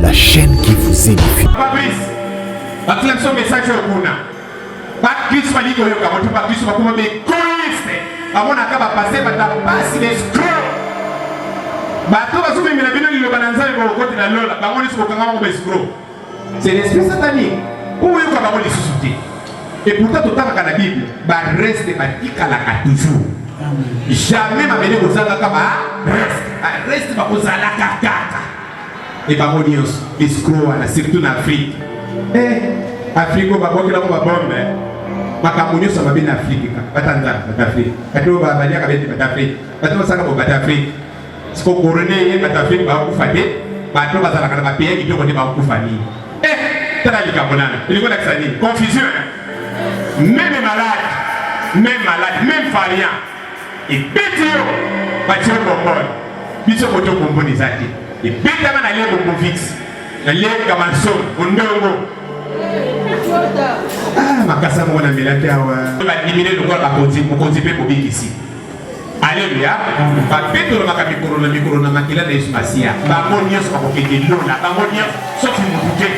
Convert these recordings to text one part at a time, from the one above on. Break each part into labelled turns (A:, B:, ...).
A: la chaîne qui vous édifie.
B: Fabrice, batila biso message oyo kuna bakristo balingi koyoka moto bakristo bakoma baegoiste bamonaka bapaster bato ya pasi baescro bato bazomemela bino liloba na nzambe bokokotela lola bango nyonso kokanga bango baescro c'est l'esprit satanique mpo oyoka bango lisusu te et pourtant totangaka na bible bareste batikalaka toujours jamais mabele kozangaka bareste bareste bakozalaka kaka e bango nyonso escro wana surtout na afrique eh, afrique oyo babwakelako babombe makambo nyonso mabe na afrique kaka bata nzala bata afrique bato oyo baliaka bete bata afrique bato basalaka bo bata afrique siko korone ye bato afrique bakufa te bato bazalaka na bapeya kitoko nde bakufa nini eh, tala likambo nano elingi olakisa nini confusion meme malade meme malade meme variant ebeti yo batie yo bombone biso koto bombone eza te ebetama na lie bombovix na lie kamanso ondongo ah, makasa moko namelaki awa bandimile lokola bakonzi mokonzi mpe mobikisi aleluya bapetolamaka mikolo na mikolo na makila na yesu masiya bango nyonso bakokende lola bango nyonso soki motu te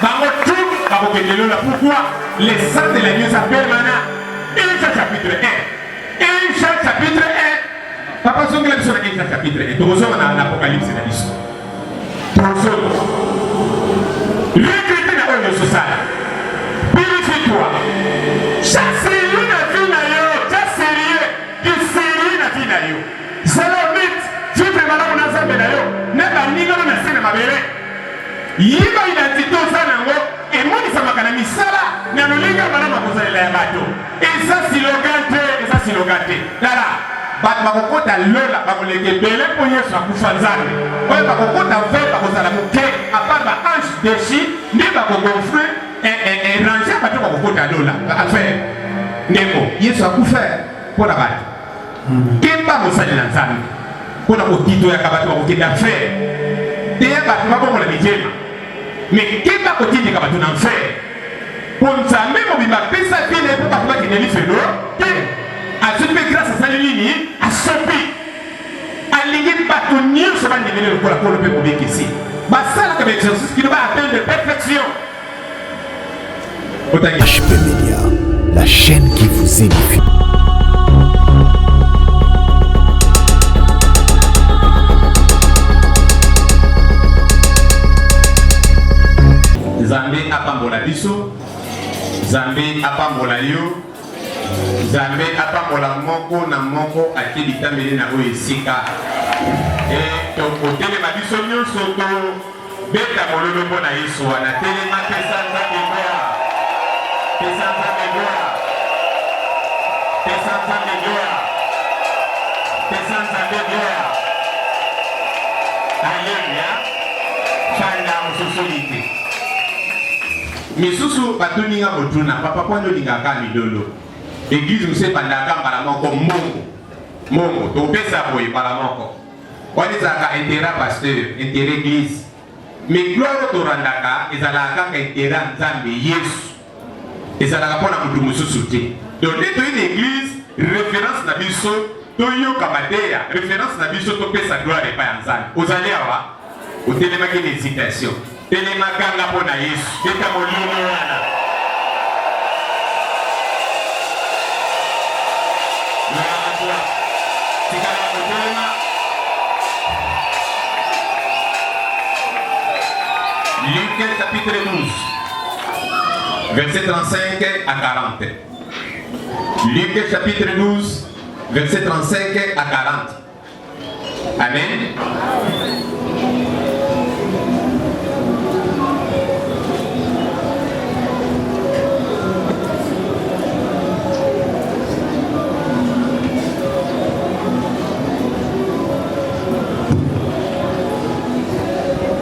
B: bango tout bakokende lola pourquoi le sang de l'agneau eza permanent 1 Jean chapitre 1 1 Jean chapitre 1 papa zongela biso na 1 Jean chapitre 1 tokozonga na apocalypse na biso tozonga regrete na oyo nyonso osala purifie toi sérieux na vie na yo tia sérieux ki sérieux na vie na yo zala honnête vivre malamu na nzambe na yo na baninga no na se na mabele Yeba identite oza na yango emonisamaka na misala na lolenge ya malamu ya kozalela ya bato. Eza silogan te, eza silogan te. Tala, bato bakokota lola bakoleka ebele mpo Yesu akufa Nzambe. Oyo bakokota enfer bakozala moke, à part ba anges dechus nde bakogonfle range ya bato bakokota lola enfer. Ndeko, Yesu akufa mpo na bato. Keba mosali na Nzambe mpo na kotitoyaka bato bakokende enfer. Teya bato babongola mitema, me keba kotindika bato na enfer, mpo Nzambe mobimba apesa vie na ye mpo bato bakende lifelo te. Azwi mpe grâce, asali nini? Asopi. Alingi bato nyonso bandimeli lokola Nkolo mpe Mobikisi. Basalaka ba exercice kino ba atteindre perfection.
A: HP Media, la chaîne qui vous édifie.
B: Nzambe apambola biso, Nzambe apambola yo, Nzambe apambola moko na moko atie bitambeli na oyo esika. E tokotelema biso nyonso to Beta mololo mpo na Yesu wana. Telema, pesa Nzambe gloire. Pesa Nzambe gloire. Pesa Nzambe gloire. Pesa Nzambe gloire. Alléluia. Fanda ososoli te. Misusu batuni nga motuna, papa kwani olingaka milolo? Eglise mosusu ebandaka mbala moko mbongo. Mbongo topesa boye mbala moko. Wana ezalaka interet ya pasteur, interet eglise. Mais gloire oyo torandaka ezalaka kaka interet ya Nzambe Yesu. Ezalaka mpo na moto mosusu te. Donc nde toye na eglise, reference na biso toyoka mateya, reference na biso topesa gloire epai ya Nzambe. Ozali awa? Otelemaki na hesitation. Telema ganga mpo na Yesu. Beta mololo wana. Tikala kotelema. Luc chapitre 12, verset 35 à 40. Luc chapitre 12, verset 35 à 40. Amen.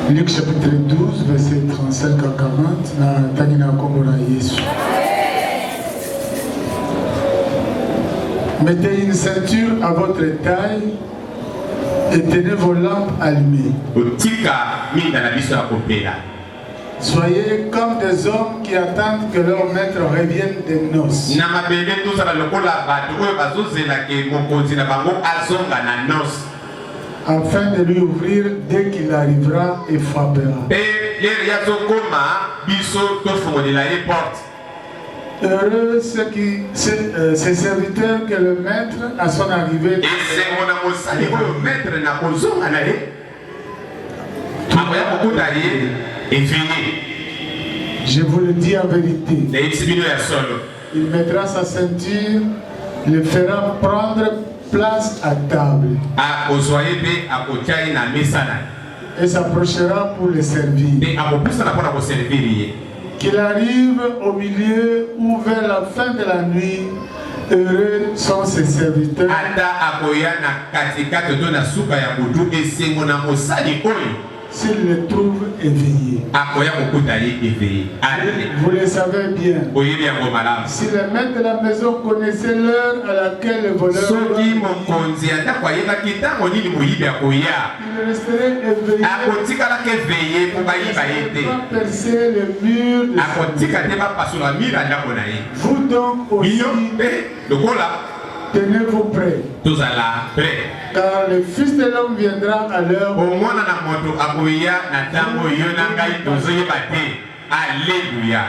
C: Luc chapitre 12, verset 35 à 40, na tangi na kombo na Yesu. Mettez une ceinture à votre taille et tenez vos lampes allumées.
B: Otika minda na biso ya kopela.
C: Soyez comme des hommes qui attendent que leur maître revienne des noces.
B: Na mabele tozala lokola bato oyo bazozela ke mokonzi na bango azonga na noce.
C: Afin de lui ouvrir dès qu'il arrivera et frappera.
B: Mpe lere ye azokoma, biso tofungolela ye porte.
C: Heureux ceux qui, ces, euh, ces serviteurs que le maître à son arrivée.
B: Esengo na mosali oyo maître na kozonga na ye akoya kokuta ye éveillé.
C: Je vous le dis en vérité.
B: Nayebisi bino ya solo.
C: Il mettra sa ceinture, le fera prendre place à table.
B: Akozwa ye mpe akotia ye na mesa na ye.
C: Et s'approchera pour le servir.
B: Mpe akopusana mpo na koservir ye.
C: Qu'il arrive au milieu ou vers la fin de la nuit, heureux sont ses serviteurs.
B: Ata akoya na katikati to na suka ya butu, esengo na mosali oyo.
C: S'il le trouve éveillé.
B: Akoya kokuta ye éveillé. Allez.
C: Vous le savez bien.
B: Boyebi yango malamu.
C: Si le maître de la maison connaissait l'heure à laquelle le voleur
B: Soki mokonzi ya ndako ayebaki ntango nini moyibi akoya,
C: il resterait éveillé.
B: Akotikalaka éveillé mpo bayiba ye te.
C: Pas percer le mur de sa
B: Akotika te bapasola mur ya ndako na ye.
C: Vous donc aussi,
B: Bino mpe lokola.
C: Tenez-vous prêts.
B: Tozala prêt.
C: Car le Fils de l'homme viendra à l'heure.
B: Po Mwana na moto akoya na tango yo na ngai tozoyeba te. Alleluia.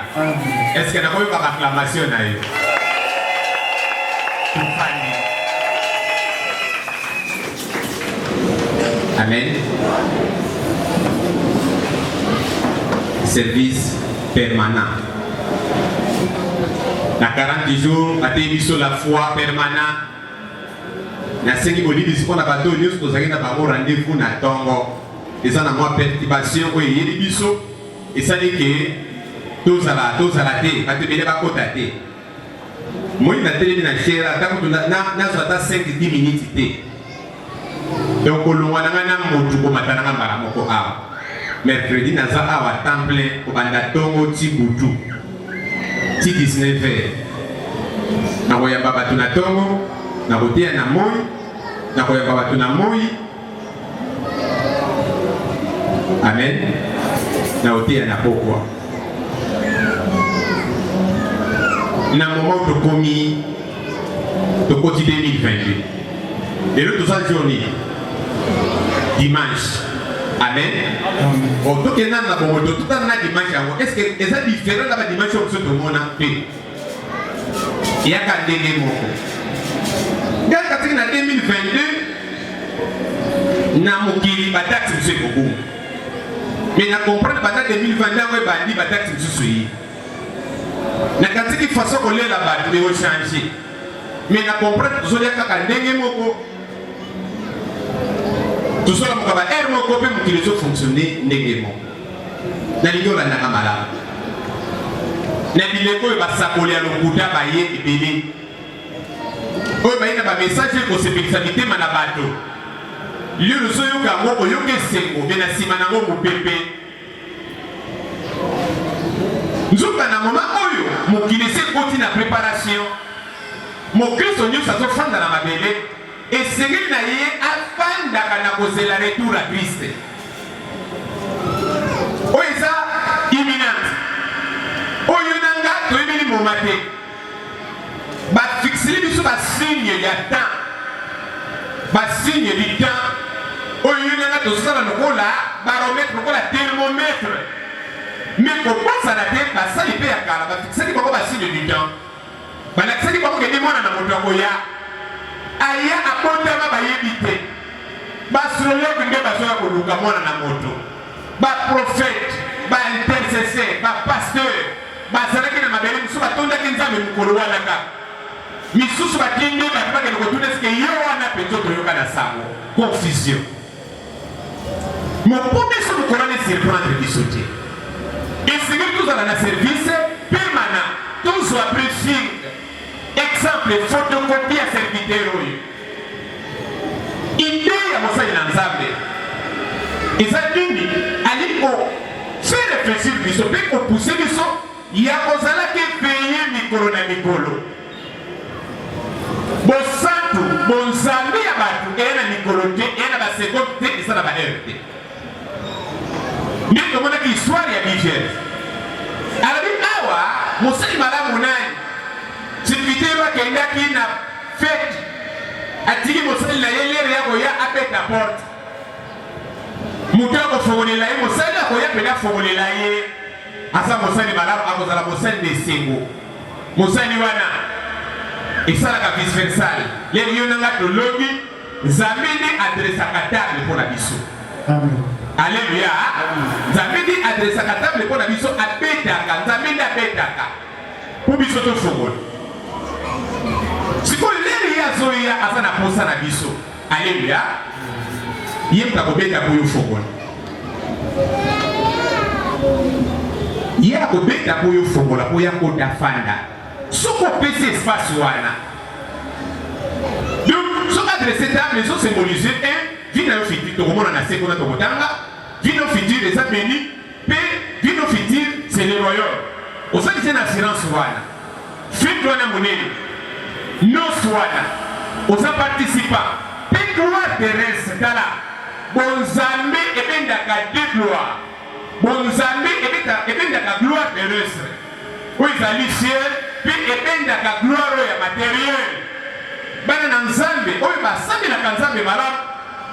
B: Est-ce que nakoyoka ba acclamation na yo? Tofandi. Amen. Service permanent. Na 40 jours bateyi biso la foi permanent. Nasengi bolimbisi mpo na bato oyo nyonso tozalaki na bango rendez-vous na ntongo. Eza na mwa perturbation oyo eyeli biso, esali ke tozala tozala te, bato ebele bakota te. Moi natelemi na chaire ata kutu nazwa ata 5 10 minutes te. Donc kolongwa na ngai na motu komata na ngai mbala moko awa. Mercredi naza awa temps plein kobanda tongo ti butu ti 19 heures. Nakoyamba bato na tongo, nakoteya na moi, nakoyamba bato na moi. Amen. Nakoteya na pokwa. Na moment tokomi tokoti 2022 lelo toza jour nini dimanche amen bon tokende nanu na bongo totutana na dimanche yango est ce que eza différent na badimanche oyo biso tomona te eyaka ndenge moko ngai katiki na 2022 na mokili badate mosusu ekobunga mais na comprendre banda 2022 yango ebandi badate mosusu ye Na katiki façon kolela batu eko changer mais na comprendre tozolia kaka ndenge moko tozolamuka ba heure moko mpe mokili ezo fonctionner ndenge moko. Nalingi olandaka malamu na bileko oyo basakoli ya lokuta baye ebele oyo baye na bamessage ekosepelisa mitema na bato. Lelo ozoyoka yango oyoka esengo me na nsima na yango mopepe. Nzoka na moment oyo mokili esi ekoti na preparation, mokristo nionso azofanda na mabele esengeli na ye afandaka na kozela retour ya Christ oyo eza imminente, oyo yo na nga toyebeli moment te. Ba fixeli biso ba signe ya temps, ba signe du temps oyo yo na nga tozosala lokola baromètre, lokola thermomètre. Mais kobosana te basali mpe ya kala ba fixaki bango ba signe du temps, balakisaki bango kende mwana na moto akoya, aya abotama bayebi te. Ba astrologue nde bazoya koluka mwana na moto, ba prophète, ba intercesseur, ba pasteur Bazalaki na mabele, misusu batondaki Nzambe mokolo wana kaka. Misusu batindi bato bakende kotuna eske yo wana mpenza toyoka na sango. Confusion. Mpo biso mokolo wana esurprendre biso te. Esengeli tozala na service permanent, tozwa briefing. Exemple, photocopie ya serviteur oyo. Idee ya mosali na Nzambe eza nini? Ali ko faire réfléchir biso mpe ko pousser biso ya kozalaka eveye mikolo na mikolo. Bosantu, bonzambe ya bato eya na mikolo te, eya na basekonde te, eza na baheure te. Nde tomonaki histoire ya Bigel. Alobi awa mosali malamu nani? Serviteur akendaki na fete, atiki mosali na ye lere ya koya abeta porte. Moto akofongolela ye, mosali akoya mpenza afongolela ye. Aza mosali malamu, akozala mosali na esengo. Mosali wana esalaka vice versa. Lelo yo na nga tolongi, Nzambe nde adressaka table mpo na biso. Aleluya! Nzambe nde adressaka table mpo na biso, abetaka. Nzambe nde abetaka mpo biso tofongola. Sikoyo lelo ye azoya, aza na posa na biso. Aleluya! Ye moto akobeta mpo yo fongola. Ye akobeta mpo yo fongola, mpo ya kota fanda. Soki opesi espace wana, donc soki adresse table ezo symboliser un vie na yo future, tokomona na se kuna tokotanga vie na yo future eza beni mpe vie na yo future c'est le royaume. Osalisi na assurance wana, fete wana monene, noce wana oza participant mpe gloire terrestre. Tala bonzambe ebendaka deux gloire, bonzambe ebendaka gloire terrestre oyo ezali ciel mpe ebendaka gloire oyo ya materiel. Bana na Nzambe oyo basambelaka Nzambe malamu,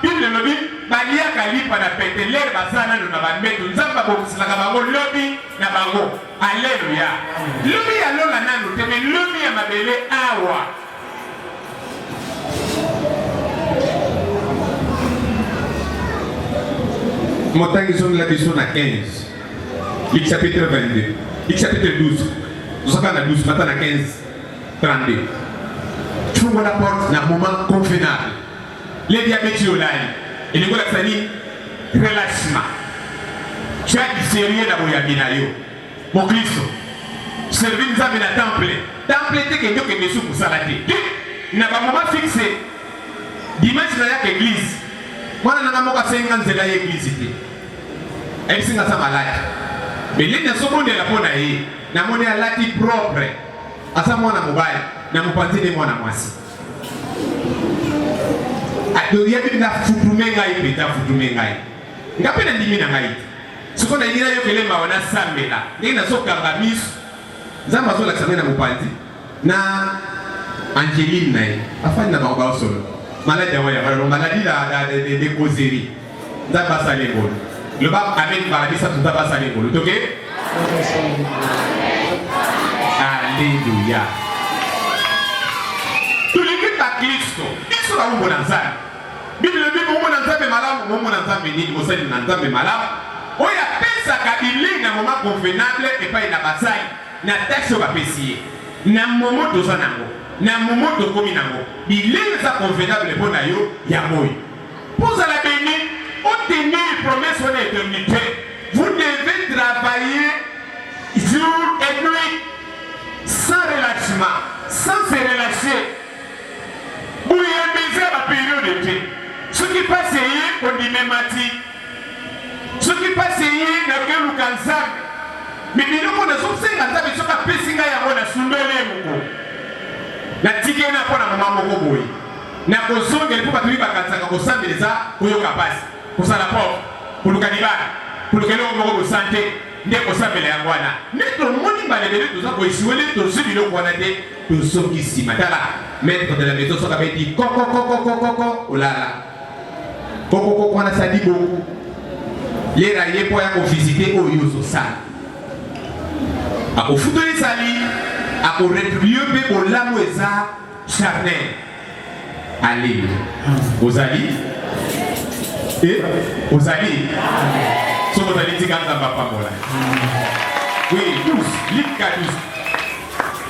B: Bible elobi baliaka lipa na pete lere baza nanu na bambeto, Nzambe abongiselaka bango lobi na bango. Aleluya! Lobi ya lola nanu te, mais lobi ya mabele awa. Motangi zongela biso na 15 Luc chapitre 22 Luc chapitre 12 tozaka na 12 mata na 15 32 fungola porte na moment convenable lady abeti yo lali elingi olakisa nini relâchement tu as du sérieux na boyambi na yo moklisto servi nzambe na temple temple te kende okende su mosala te te na bamoment fixe dimanche nayaka eglise mwana nanga moko asengi nga nzela ye eglise te ayebisi nga aza maladi beleni azobondela mpo na ye namoni alati propre aza mwana mobali na mopanzi nde mwana mwasi adoyebi nga futume ngai mpenza futume ngai nga mpe nandimi na ngai te sikoyo nalingi nayokele mawa nasambela ndenge nazokanga miso nzambe azolakisa ngai na mopanzi na angeline na ye afandi na bango baosolo maladi yango yango maladi de causerie nzambe asali ngolu loba amen mbala misato nzambe asali ngolu toke aleluya tolingi baklisto biso bawumbo na nzambe bible elobi mowumbo na nzambe malamu mowumbo na nzambe nini mosali na nzambe malamu oyo apesaka bilei na moment convenable epai na basali na taxe oyo bapesi ye na momo toza nango na momo tokomi nango bilei eza convenable mpo na yo ya moi Mpo ozala beni, o tenir promesse wana ya eternite, vous devez travailler jour et nuit sans relâchement, sans se relâcher. Boyambi eza ba periode te. Soki pasi eye kondima emati, soki pasi eye nakeluka Nzambe. Me biloko nazosenga Nzambe soki apesi ngai yango nasundoli ye moko, natiki ye na mpo na moma moko boye. Nakozongela mpo bato mingi bakanisaka kosambela eza koyoka mpasi, kozala pauvre, koluka libala, koluka eloko moko boye sante nde kosambela yango wana. Nde tomoni mbala ebele toza ko echouer nde tozwi biloko wana te tozongi nsima. Tala maitre de la maison soki abeti kokokokokokoko olala kokokoko wana ça dit beaucoup. Lera ye mpo aya kovisite oyo yo ozosala akofutoli sali akoretribue mpe bolamu eza Charnel. Alleluia. Ozali? Eh, ozali? Soki ozali tika Nzambe apambola. Oui, 12, Luc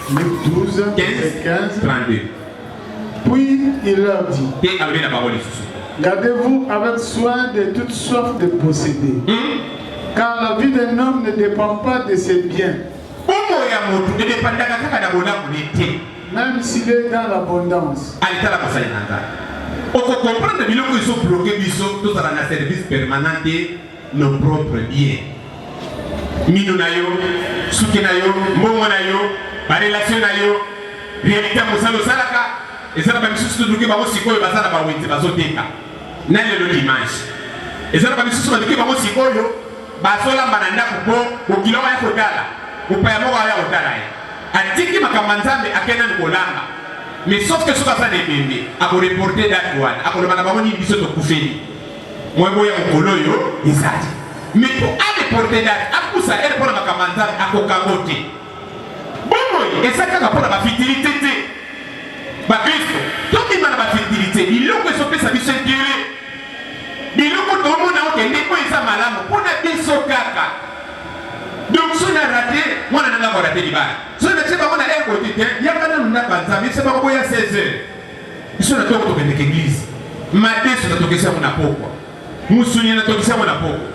B: 12.
C: Luc 12,
B: 15,
C: 15.
B: 32.
C: Puis il leur dit,
B: Te alobi na bango lisusu.
C: Gardez-vous avec soin de toute soif de posséder, car la vie d'un homme ne dépend pas de ses biens.
B: Bomoi ya moto edepandaka kaka na bolamu ne te.
C: Meme s'il est dans l'abondance.
B: Allez tala mosali na Nzambe. Oko comprendre biloko ezo bloquer biso tozala na service permanent te nos propres biens. Minu na yo, suki na yo, mbongo na yo, ba relation na yo, realite ya mosala osalaka eza na ba misusu toluki bango sikoyo baza na ba wenze bazoteka na lelo dimanche. Eza na ba misusu baluki bango sikoyo bazolamba na ndako po bokilo aya kotala mopaya moko aya kotala ye. Atiki makambo ya Nzambe ake nanu kolamba mais sauf que soki aza na ebembe ako reporter date wana akoloba na bango nini biso tokufeli. Mwa boya mokolo oyo eza te. Mais po a reporter date, apusa heure mpo na makambo ya Nzambe, akoka yango te. Bomoi eza kaka mpo na ba futilite te. Bakristo, tobima na ba futilite, biloko ezopesa biso interet. Biloko tomona oke nde oyo eza malamu mpo na biso kaka. Donc soki na rate, mwana na nga ako rate libala. Soki natie bango na heure boye te, te, yaka nanu ndako ya Nzambe, yebisa bango boya 16 heures. Biso na tongo tokendeke eglise. Madesu natokisi yango na pokwa. Musuni natokisi yango na pokwa.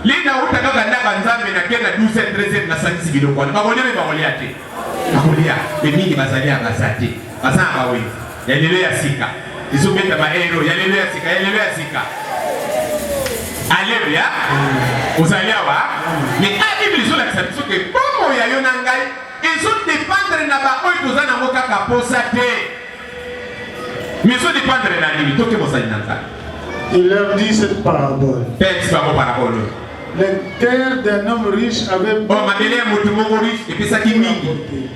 B: Li nauta kaka ndako ya Nzambe na ke na 12 heures 13 heures nasangisi biloko wana. Bakolia mpe bakolia te. Bakolia mpe mingi bazali ya baza te. Baza na bawenze ya lelo ya sika. Ezobeta ba euro ya lelo ya sika ya lelo ya sika. Aleluya. Ozali awa? Mais a Bible ezolakisa biso ke bomoi ya yo na ngai ezo dependre na ba oyo toza nango kaka posa te. Mais ezo dépendre na nini? Toke mosali na Nzambe.
C: Il leur dit cette parabole.
B: Mpe ayebisi bango parabole oyo.
C: Les terres d'un homme riche avaient
B: Oh, mabele ya moto moko riche epesaki mingi,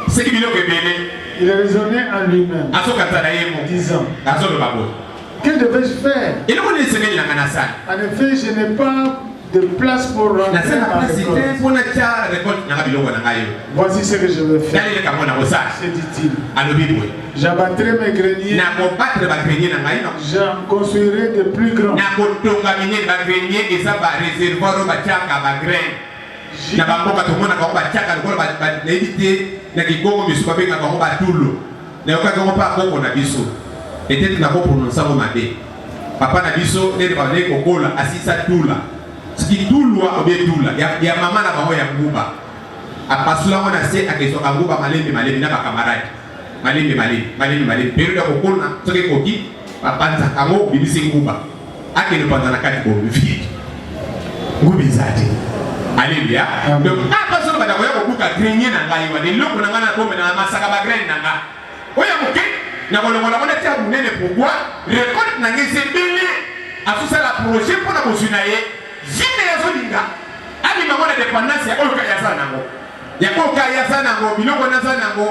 B: seki biloko ebele.
C: Il raisonnait en lui-même,
B: Azokanisa na ye moko,
C: disant,
B: azoloba boye,
C: Que devais-je faire?
B: Eloko nini esengeli na ngai nasala?
C: En effet, je n'ai pas de place pour rentrer
B: Naza na
C: ma
B: place te
C: récolte.
B: mpo natya récolte na nga, biloko na ngai oyo.
C: Voici ce que je vais faire,
B: Tala eleka ngo nakosala,
C: se dit-il.
B: Alobi boye,
C: J'abattrai mes greniers,
B: nakobattre bagrenier na ngai,
C: j'en construirai de plus grands.
B: Nakotonga minene. Bagrenier eza baréservoir oyo batiaka bagraine na bamboka. Tomonaka yango batiaka lokola nayebi te, na kikongo misu babengaka yango batulo. Nayokaki yango mpe akoko na biso, peut-être nakoprononce yango mabe, papa na biso ndenge bandeki kokola asisa tula, soki tulwa obie tula ya mama na bango ya nguba, apasula yango na se, akezwaka nguba malembe malembe na bakamarade, malembe malembe, malembe malembe. Periode ya kokona soki ekoki, bapanzaka yango, obimisi nguba, akende panza na kati boye, vide, nguba eza te. Aleluya. Donc apa soki banda koya kobuka grenier na ngai wana, eloko na ngai nakomela na masaka, bagraine na ngai oyo ya moke, nakolongola ngo natia monene. Pourquoi? Récolte na ngai eza ebele. Azosala projet mpo na bozwi na ye, vie na ye, azolinga abima ngo na dépendance ya oyo kaka aza nango, ya oyo kaka aza nango, biloko naza nango.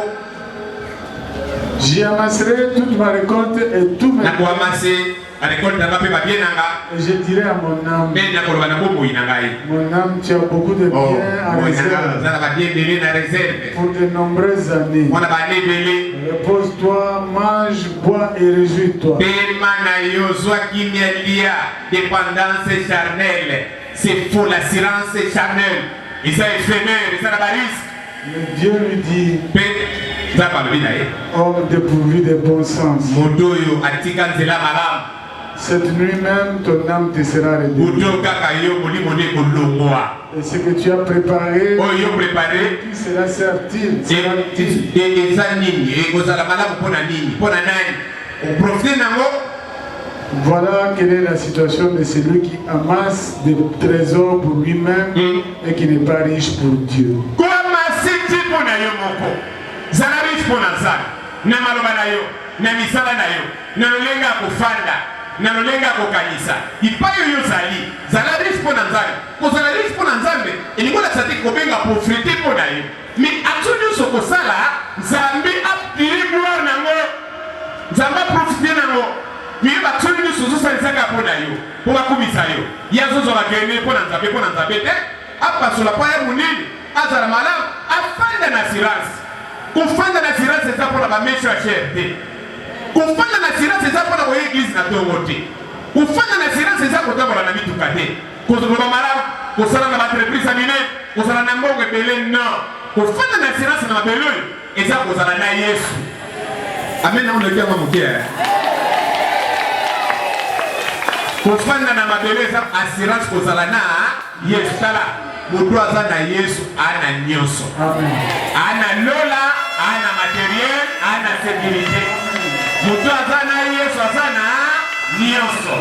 C: J'y amasserai toute ma récolte et tout mes
B: Nakoamasser barécolte na nga mpe babiens na nga.
C: Et je dirai à mon âme,
B: Mpe nakoloba na bomoi na ngai,
C: mon âme, tu as beaucoup de
B: Oh,
C: biens en
B: bomoi na nga,
C: réserve
B: oza na babiens ebele na réserve
C: pour de nombreuses années.
B: mpona baannées ebele.
C: Repose-toi, mange, bois et réjouis-toi.
B: Pema na yo, zwa kimia, lia. Dépendance charnelle, c'est faux. L'assurance charnelle eza éphémère, eza na barisque.
C: Mais Dieu lui dit,
B: Mpe Nzambe alobi na ye,
C: homme dépourvu de bon sens,
B: moto oyo atika nzela malamu,
C: cette nuit même ton âme te sera révélée.
B: Butu kaka yo molimo nde ekolongwa.
C: Et ce que tu as préparé,
B: Oyo yo préparé,
C: qui cela sert-il? Sera-t-il?
B: Eza nini? Ekozala malamu mpo na nini, mpo na nani oprofite nango?
C: Voilà quelle est la situation de celui qui amasse des trésors pour lui-même et qui n'est pas riche pour Dieu.
B: Koamasser te mpo na yo moko, zala riche mpo na Nzambe, na maloba na yo, na misala na yo, na lolenge ya kofanda, na lolenge ya kokanisa, epai oyo ozali, zala riche mpo na Nzambe. Kozala riche mpo na Nzambe elingi olakisa te kobenga pauvreté mpo na yo, mais action nyonso kosala, Nzambe atire gloire nango, Nzambe aprofite nango. Mais baaction nyonso ozosalisaka mpo na yo, mpo bakumisa yo, ye azozwa bagrenier mpo na Nzambe, mpo na Nzambe te. Apasola mpo aya monene, azala malamu, afanda na assurance. Kofanda na assurance eza mpo na bamesho ya chair te. Kofanda na assurance eza mpo na koya église na ntongo te. Kofanda na assurance eza kotambola na mituka te, kozoloba malamu, kosala na baentreprise ya minene, kozala na mbongo ebele. Non, kofanda na assurance na mabele oyo eza kozala na Yesu. Amen. Naonoki yango moke. Kofanda na mabele eza assurance kozala na Yesu. Tala, moto aza na Yesu ana nyonso, ana lola, ana matériel, ana sécurité. Moto aza na Yesu aza na nyonso.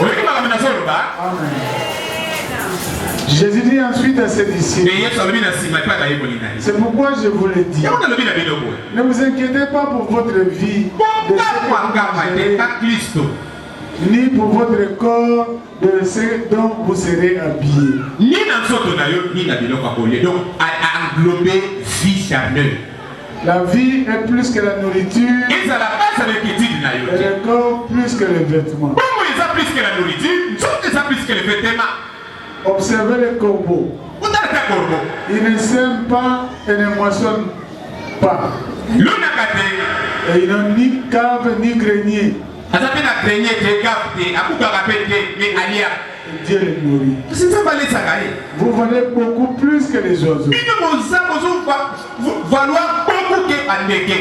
B: Oyoki makambo nazoloba?
C: Jésus dit ensuite à ses disciples,
B: Mpe Yesu alobi na nsima epai bayekoli na ye,
C: c'est pourquoi je vous le dis,
B: yango nalobi na bino boye,
C: ne vous inquiétez pas pour votre vie, de ce que vous
B: bokamwakama te
C: mangerez,
B: baklisto,
C: ni pour votre corps, de ce dont vous serez habillés.
B: Ni na nzoto na yo, ni na biloko ya kolia. Donc englobe vie charnelle.
C: La vie est plus que la nourriture
B: Ezala base na inquiétude na yo
C: et
B: te.
C: le corps plus que les vêtements.
B: Bongo eza plus que la nourriture, nzoto eza plus que le vêtement.
C: Observez les corbeaux.
B: Otala ta corbeau.
C: Ils ne sèment pas et ne moissonnent pas.
B: Lonaka te.
C: Et ils n'ont ni cave ni grenier.
B: Aza mpe na grenier te, cave te, akukaka mpe te, mais alia.
C: Et Dieu les nourrit.
B: Kasi Nzambe alesaka ye.
C: Vous valez beaucoup plus que les oiseaux.
B: Bino boza bozo valoir beaucoup que bandeke.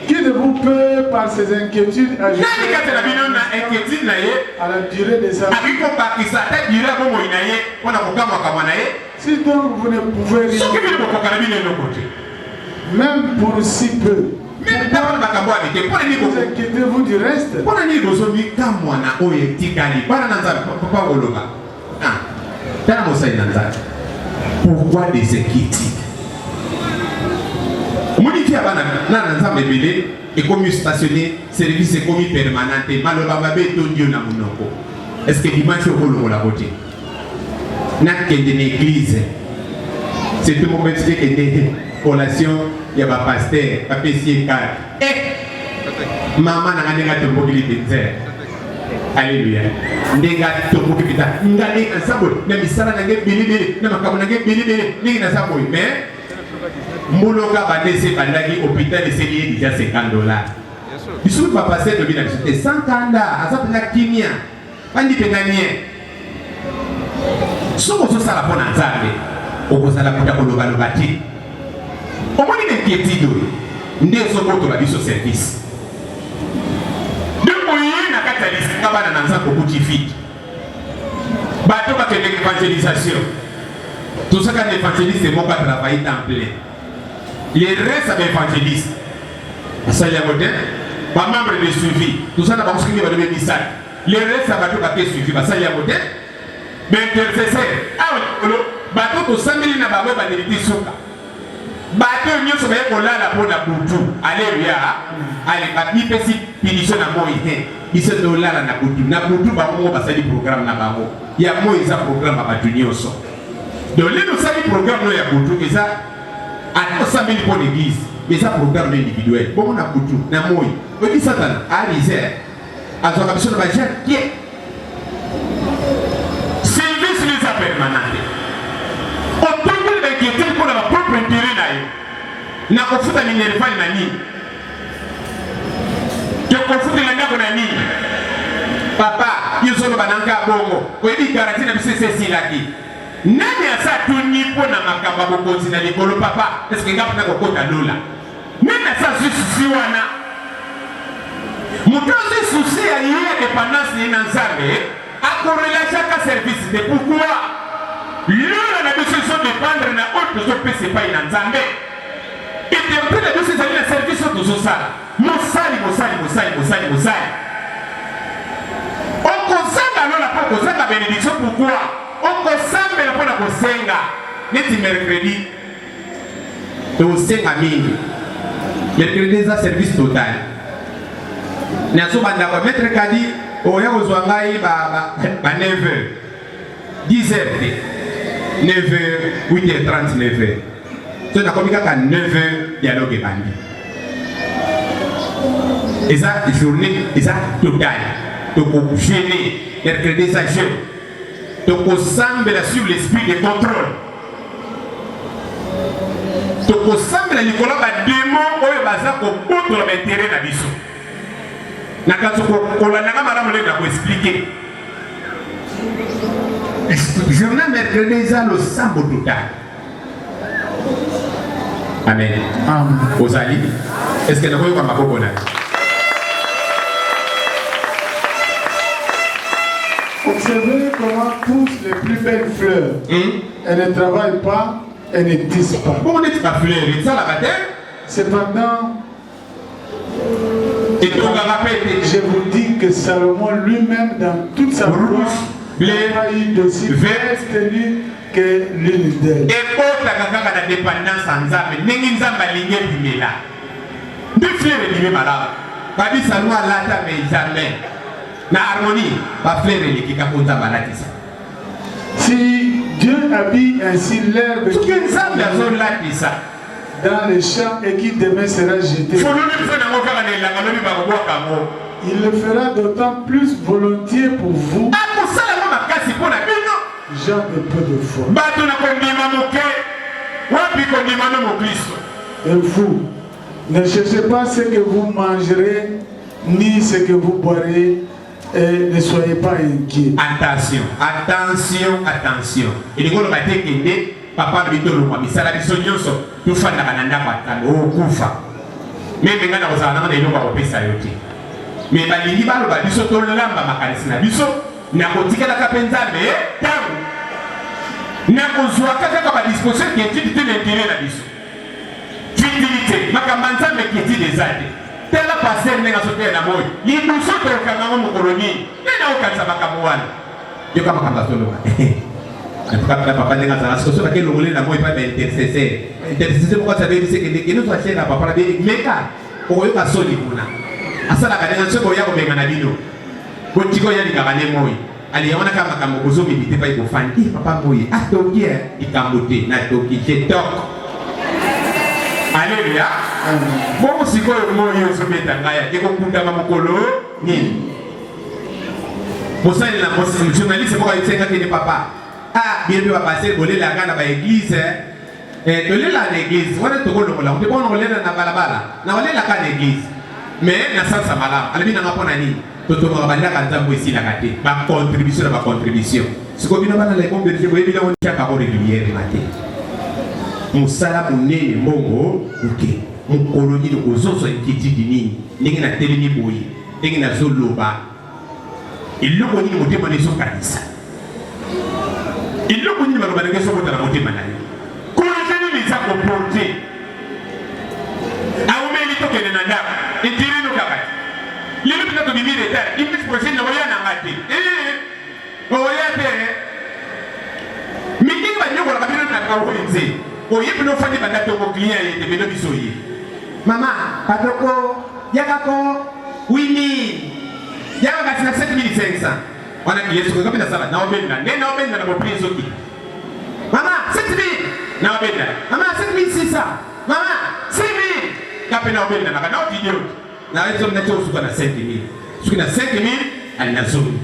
C: Qui de vous peut par ses inquiétudes
B: ajouter Nani kati na bino na inquiétude na ye
C: à la durée de sa vie?
B: Akoki kobakisa ata durée ya bomoi na ye mpo na kokamwakamwa na ye?
C: Si donc vous ne pouvez rien,
B: Soki bino bokoka na bino eloko te,
C: même pour si peu,
B: meme ntango na makambo ya mike, mpo na nini
C: vous inquiétez-vous du reste?
B: Mpo na nini bozomikamwa na oyo etikali? Bana na Nzambe, papa koloba ah, tala mosali na Nzambe, pourquoi des inquiétudes? Omoni ti ya bana na na Nzambe ebele ekomi stationne, service ekomi permanent te, maloba mabe etondi yo na monoko. Est-ce que dimanche okolongola ko te? Nakende na eglise surtout moko betiki ekende collation ya ba pasteur bapesi ye carte eh mama na nga ndenge atomboki lipenza. Aleluya, ndenge atomboki mpenza nga ndenge naza boye na misala na ngai ebelebele na makambo na ngai ebelebele ndenge naza boye, mais mbuloka banda esi ebandaki hôpital eseli ye deja 50 $. Biso bapasteur tobi na biso te sans kanda, aza mpenza kimia bandi mpenza nie. Soki ozosala mpo na Nzambe, okozala moto ya kolobaloba te. Omoni na inquiétude oyo nde ezobotola biso service nde oye na kati ya lisanga bana na Nzambe okuti vide. Bato bakende évangélisation, tozaka na évangéliste moko atravaille temps plein, le reste ya baévangéliste basali yango te. Bamembre de suivi toza na bango soki nde balobi misato, le reste ya bato bake suivi basali yango te. Baintercesseur awa likolo, bato tosambeli na bango ebandeli ti suka, bato oyo nyonso baye kolala mpo na butu, aleluya, ale bamipesi punition na moi te, biso tolala na butu. Na butu bango moko basali programme na bango ya moi, eza programme ya bato nyonso. Donc lelo osali programme no ya butu, eza ata osambeli mpo na église, mais eza programme no individuel. Bongo na butu na moi, oyebi Satana ariser azwaka biso na bajeune kie service no eza permanent te. Otongoli bainquiétude mpo na bapropre intérêt na yo, na kofuta minerval na nini, tokofutela ndako na nini. Papa, yo ozoloba na nga bongo, oyebi garantie na biso esi esilaki. Nani asa atuni mpo na makambo ya bokonzi na likolo? Papa, eske nga mpena kokota lola? Nani asa azwi susi wana? Moto azwi susi ya ye ya dépendance ye na Nzambe akorelachaka service te. Pourquoi? Lola na biso ezodépendre na oyo tozopesa epai na Nzambe. Eternité na biso ezali na service oyo tozosala. Mosali, mosali, mosali, mosali, mosali, okozanga lola mpo okozanga bénédiction. Pourquoi? Okosambela mpo na kosenga neti mercredi tosenga mingi. Mercredi eza service total. Nazobanda kwa maître Kadi oya kozwa ngai ba 9 heures, 10 heures te, 9 heures, 8 heures 30, 9 heures. So nakomi kaka 9 heures, dialogue ebandi. Eza journée eza total, tokojeûner mercredi, eza jeûne, tokosambela sur l'esprit de contrôle, tokosambela likolo ya bademo oyo baza kobotola baintérêt na biso. Na kati kolandanga malamu ndenge na koexpliquer. Journée mercredi eza losambo total. Amen.
C: Amen.
B: Ozali, est ce que nakoyoka maboko na yo?
C: Observez comment poussent les plus belles fleurs. Elles ne travaillent pas, elles ne tissent pas.
B: Bongo neti bafleur esalaka te,
C: Cependant,
B: etongaka mpe te,
C: je vous dis que Salomon lui-même, dans toute sa
B: Rouge,
C: gloire,
B: bleu,
C: n'a pas eu d'aussi
B: vert.
C: belle tenue que l'une d'elles.
B: Ekotaka kaka na dépendance ya Nzambe, ndenge Nzambe alingi ebimela nde fleur ebimi malamu. Babi Salomo alata, mais jamais na harmonie. Bafleur eleki kaka Nzambe alatisa.
C: Si Dieu habille ainsi l'herbe
B: Soki Nzambe azolatisa
C: dans les champs et qui demain sera jetée,
B: fololo biso nango kaka na elanga, lobi bakobwaka yango.
C: Il le fera d'autant plus volontiers pour vous.
B: Akosala yango makasi mpo na bino.
C: Gens de peu de foi.
B: Bato na kondima moke, wapi kondima no moklisto?
C: Et vous, ne cherchez pas ce que vous mangerez, ni ce que vous boirez, et ne soyez pas inquiets.
B: Attention, attention, attention. Elingi oloba te kende papa alobi tolongwa misala biso nyonso tofandaka na ndako ya Nzambe okufa. Meme ngai nakozala nanga na eloko ya kopesa yo te. Me balingi baloba biso tolamba makanisi na biso na kotikelaka mpe Nzambe ntango na kozwaka kaka badisposition inquiétude te na intérêt na biso. Futilité, makambo ya Nzambe inquiétude eza te. Tala pasteur ndenge azoteya na moi liboso tokokanga yango mokolo nini nde nakokanisa makambo wana yoka makambo azoloba en papa ndenge azala sikoyo soki akelongole na moi epai baintercesseur intercesseur moko asabeli sekende kende ozwa chaire ya papa na beli meka okoyoka soni kuna asalaka ndenge soki oya kobenga na bino botika oyo alingaka nde moi ale yango naka makambo bozomemite epai bofandi eh, papa moi atoki eh, likambo te natoki je tok aleluya bongo sikoyo moi ozobeta ngai ekokundama mokolo nini mosali na journaliste moko ayebisaki kende papa ah bino mpe bapastere bolelaka na baeglize eh, tolela na eglise wana tokolongola yango te bongo nakolela na balabala nakolelaka na eglise mais na sansa malamu alobi nanga mpo na nini totongaka bandaka nzambe esilaka te bacontribution na bacontribution sikoyo bino bana na ebombe berger boyebi yango tiaka yango régulièrement te mosala monene mbongo moke mokolo nini kozozwa inquiétude nini ndenge natelemi boye ndenge nazoloba eloko nini motema na ezokanisa eloko nini maloba ndenge ezokota na motema na yo kolote nini eza koporte aumeli tokende na ndako etirino kaka te lelo mpenza tobimi retard dimanche prochaine nakoya na nga te eh, oya te mingi banyokolaka bino na kawenze oye bino ofandi banda tongo client ye te bino biso ye mama patoko yakako 8000 yaka kasi na 7500 wana yesu koka mpe nasala naobenda nde naobenda na bopri ezoki mama 7000 naobenda mama 7600 mama 6000 nga mpe naobenda naka naovideo naezomi nati osuka na 5000 soki na 5000 ali na zomi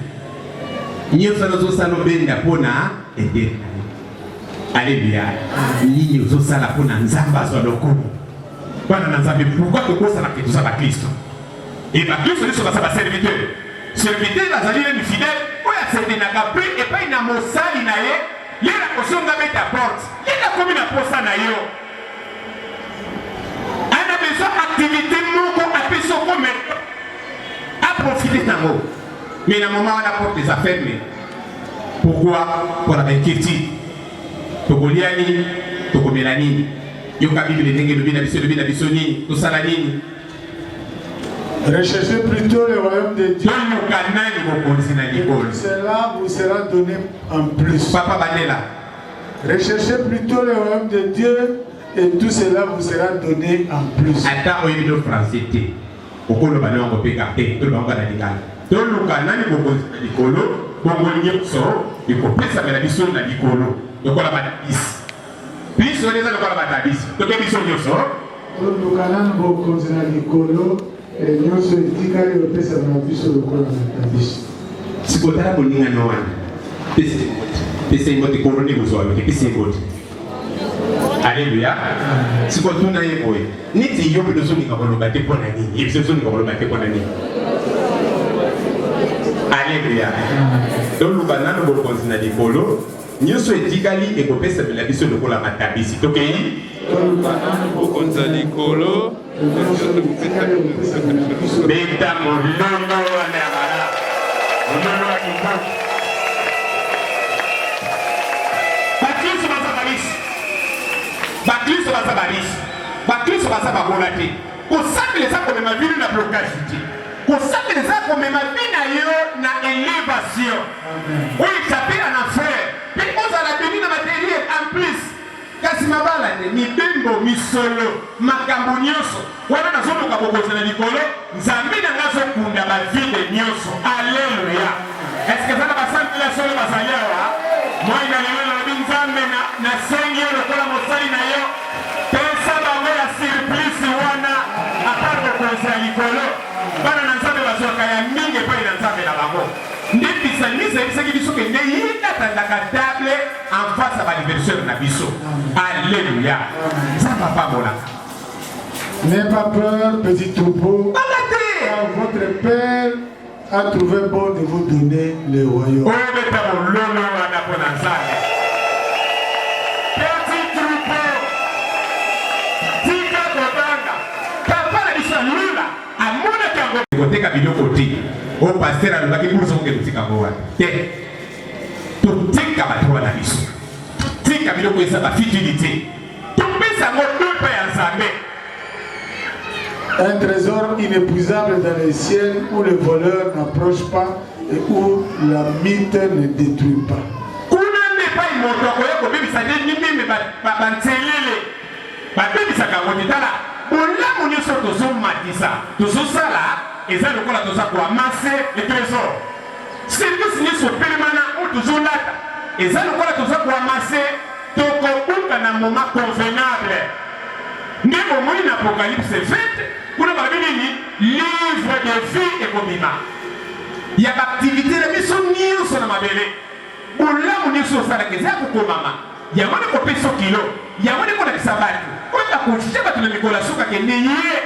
B: nyonso wana ozosala obenda mpo na eteri aleluya nini ozosala mpo na nzambe azwa lokumu bana na nzambe pourkui tokosalaka toza baklisto e baklisto nyonso baza baserviteur serviteur azali nani fidèle oyo asetenaka prix epai na mosali na ye ye na kosonga beta porte ye nakomi na posa na yo ana besoin activité moko apesi okome aprofite nango mais na moment wana porte eza ferme pourquoi mpona bainquiétude tokolia nini tokomela nini yoka bible ndenge elobi na biso elobi na biso nini tosala nini
C: Recherchez plutôt le royaume de Dieu.
B: Toluka nani bokonzi na likolo.
C: Cela vous sera donné en plus.
B: Papa Bandela.
C: Recherchez plutôt le royaume de Dieu et tout cela vous sera donné en plus.
B: Ata oyebi no français te. Okoloba na yango mpe karte toloba yango na lingala. Toluka nani bokonzi na likolo bongo nyonso ekopesamela biso na likolo lokola batabisi. Biso eza lokola batabisi. Toke biso nyonso.
C: Toluka nanu bokonzi na likolo, eh, nyonso etikali opesama na biso lokola matabisi.
B: Sikoyo tala moninga no wana, pesa ye mbote, pesa ye mbote, korona ekozwa yo te, pesa ye mbote. Aleluya. Sikoyo tuna ye boye, neti yo mpe ozolinga koloba te mpo na nini? Ye biso ozolinga koloba te mpo na nini? Aleluya. Toluka nanu bokonzi na likolo. Nyonso etikali ekopesamela biso lokola matabisi. Tokei?
D: Bokonzi ya likolo.
B: Beta molongo wana ya malamu. Molongo ya kitoko. Bakristo baza barisi. Bakristo baza barisi. Bakristo baza babola te. Kosambela eza komema bino na blocage te. Kosambela eza komema vie na yo na elevation. Oyo échapper en enfer. Pe ozala béni na matériel en plus. Kasi mabala te, mibembo, misolo, makambo nyonso wana nazoluka bokonzi na likolo, Nzambe na nga azokunda ba vide nyonso. Alleluia! Est-ce que eza na basambeli ya solo bazali awa? Moi na lelo nalobi Nzambe na nasengi yo lokola mosali na yo Pesa bango ya surplus wana apart bokonzi ya likolo. Bana na Nzambe bazwaka ya Eglise eyebisaki biso ke nde ye nde atandaka table en face ya baadversaire na biso. Alleluya! Nzambe apambolaka.
C: N'aie pas peur, petit troupeau,
B: Banga te!
C: car votre Père a trouvé bon de vous donner le royaume.
B: Obeta mololo wana mpo na Nzambe. Petit troupeau, tika kobanga. Papa na biso ya Lula amonaki yango. Koteka biloko te. Oyo pasteur alobaki bourse okende kotika yango wapi? Te. Totika bato wana biso. Totika biloko eza ba futilité. Topesa yango epa ya Nzambe.
C: Un trésor inépuisable dans le ciel où le voleur n'approche pas et où la mite ne détruit pas.
B: Kuna nde epai moto akoya kobebisa nde mimeme banselele babebisaka yango te. Tala bolamu nyonso tozomatisa tozosala eza lokola toza koamase le trésor. Service nyonso pelemana oyo tozolata eza lokola toza koamase, tokobuka na moment convenable. Nde bomoni na Apocalypse 20 kuna balobi nini? Livre de vie ekobima ya baaktivite na biso nyonso na mabele. Bolamu nyonso osalaka eza ya kokomama, yango nde kopesa kilo, yango nde kolakisa bato oyo bakojuge bato na mikolo ya suka ke nde ye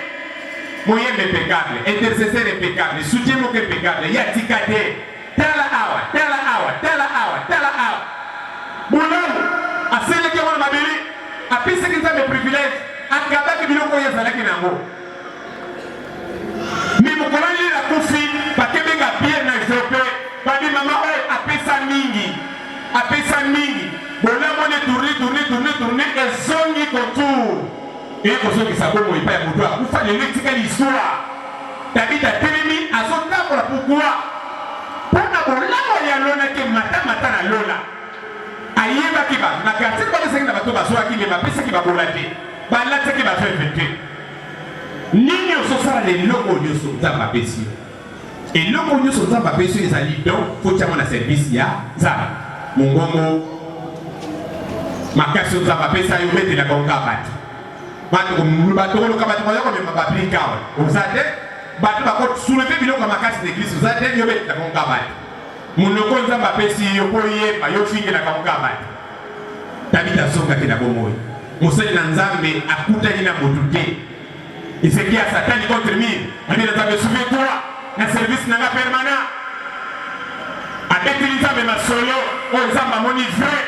B: moyembe impeccable, intercesseur impeccable, soutien moko impeccable, ye atika te. Tala awa, tala awa, tala awa, tala awa. Bolamu asalelaki yango na mabele, apesaki Nzambe privilège, akabaki biloko oyo azalaki na yango. Me mokolo nini akufi, bakebenga Pierre na Jope, babi mama oyo apesa mingi, apesa mingi. Bolamu wana etourne, tourne, tourne, tourne, ezongi contour. Eye kozongisa bomoi epai ya moto akufa, lelo etikali histoire. Tabita atelemi azotambola pourquoi? Mpo na bolamu oyo alonaki mata mata na lola. Ayebaki bato na quartier bapesaki na bato bazwaki me bapesaki babola te, balatisaki ba veuve te. Nini ozosala na eloko oyo nyonso Nzambe apesi yo? Eloko nyonso Nzambe apesi yo ezali don, faut tia yango na service ya Nzambe. Mongongo makasi oyo Nzambe apesa yo, obetelaka yango kaka bato. Bato bato koluka bato baza komema ba brique awa oza te, bato bako soulever biloko ya makasi na eglise oza te, yo obetelaka yango kaka bato. Monoko Nzambe apesi yo po oyemba, yo ofingelaka yango kaka bato. Tabita azongaki na bomoi. Mosali na Nzambe akutani na moto te. Ezekias atali contre mur, alobi na Nzambe, souviens-toi na service na nga permanent. Abeteli Nzambe masolo oyo Nzambe amoni vrai.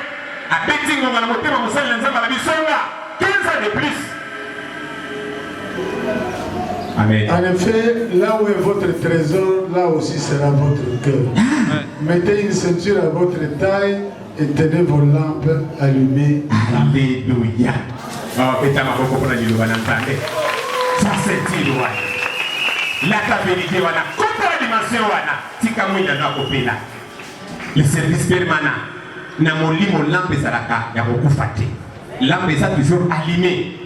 B: Abeti ngonga na motema mosali na Nzambe alobi zonga 15 ans de plus. Amen.
C: En effet, là où est votre trésor, là aussi sera votre cœur. Mettez une ceinture à votre taille et tenez vos lampes allumées.
B: Alléluia. Oh, beta maboko mpona liloba na Nzambe. Ça ceinture wana. Lata verite wana. Kota na dimension wana. Tika mwinda no akopela. Le service permanent. Na molimo lampe ezalaka ya kokufa te. Lampe eza toujours allumée.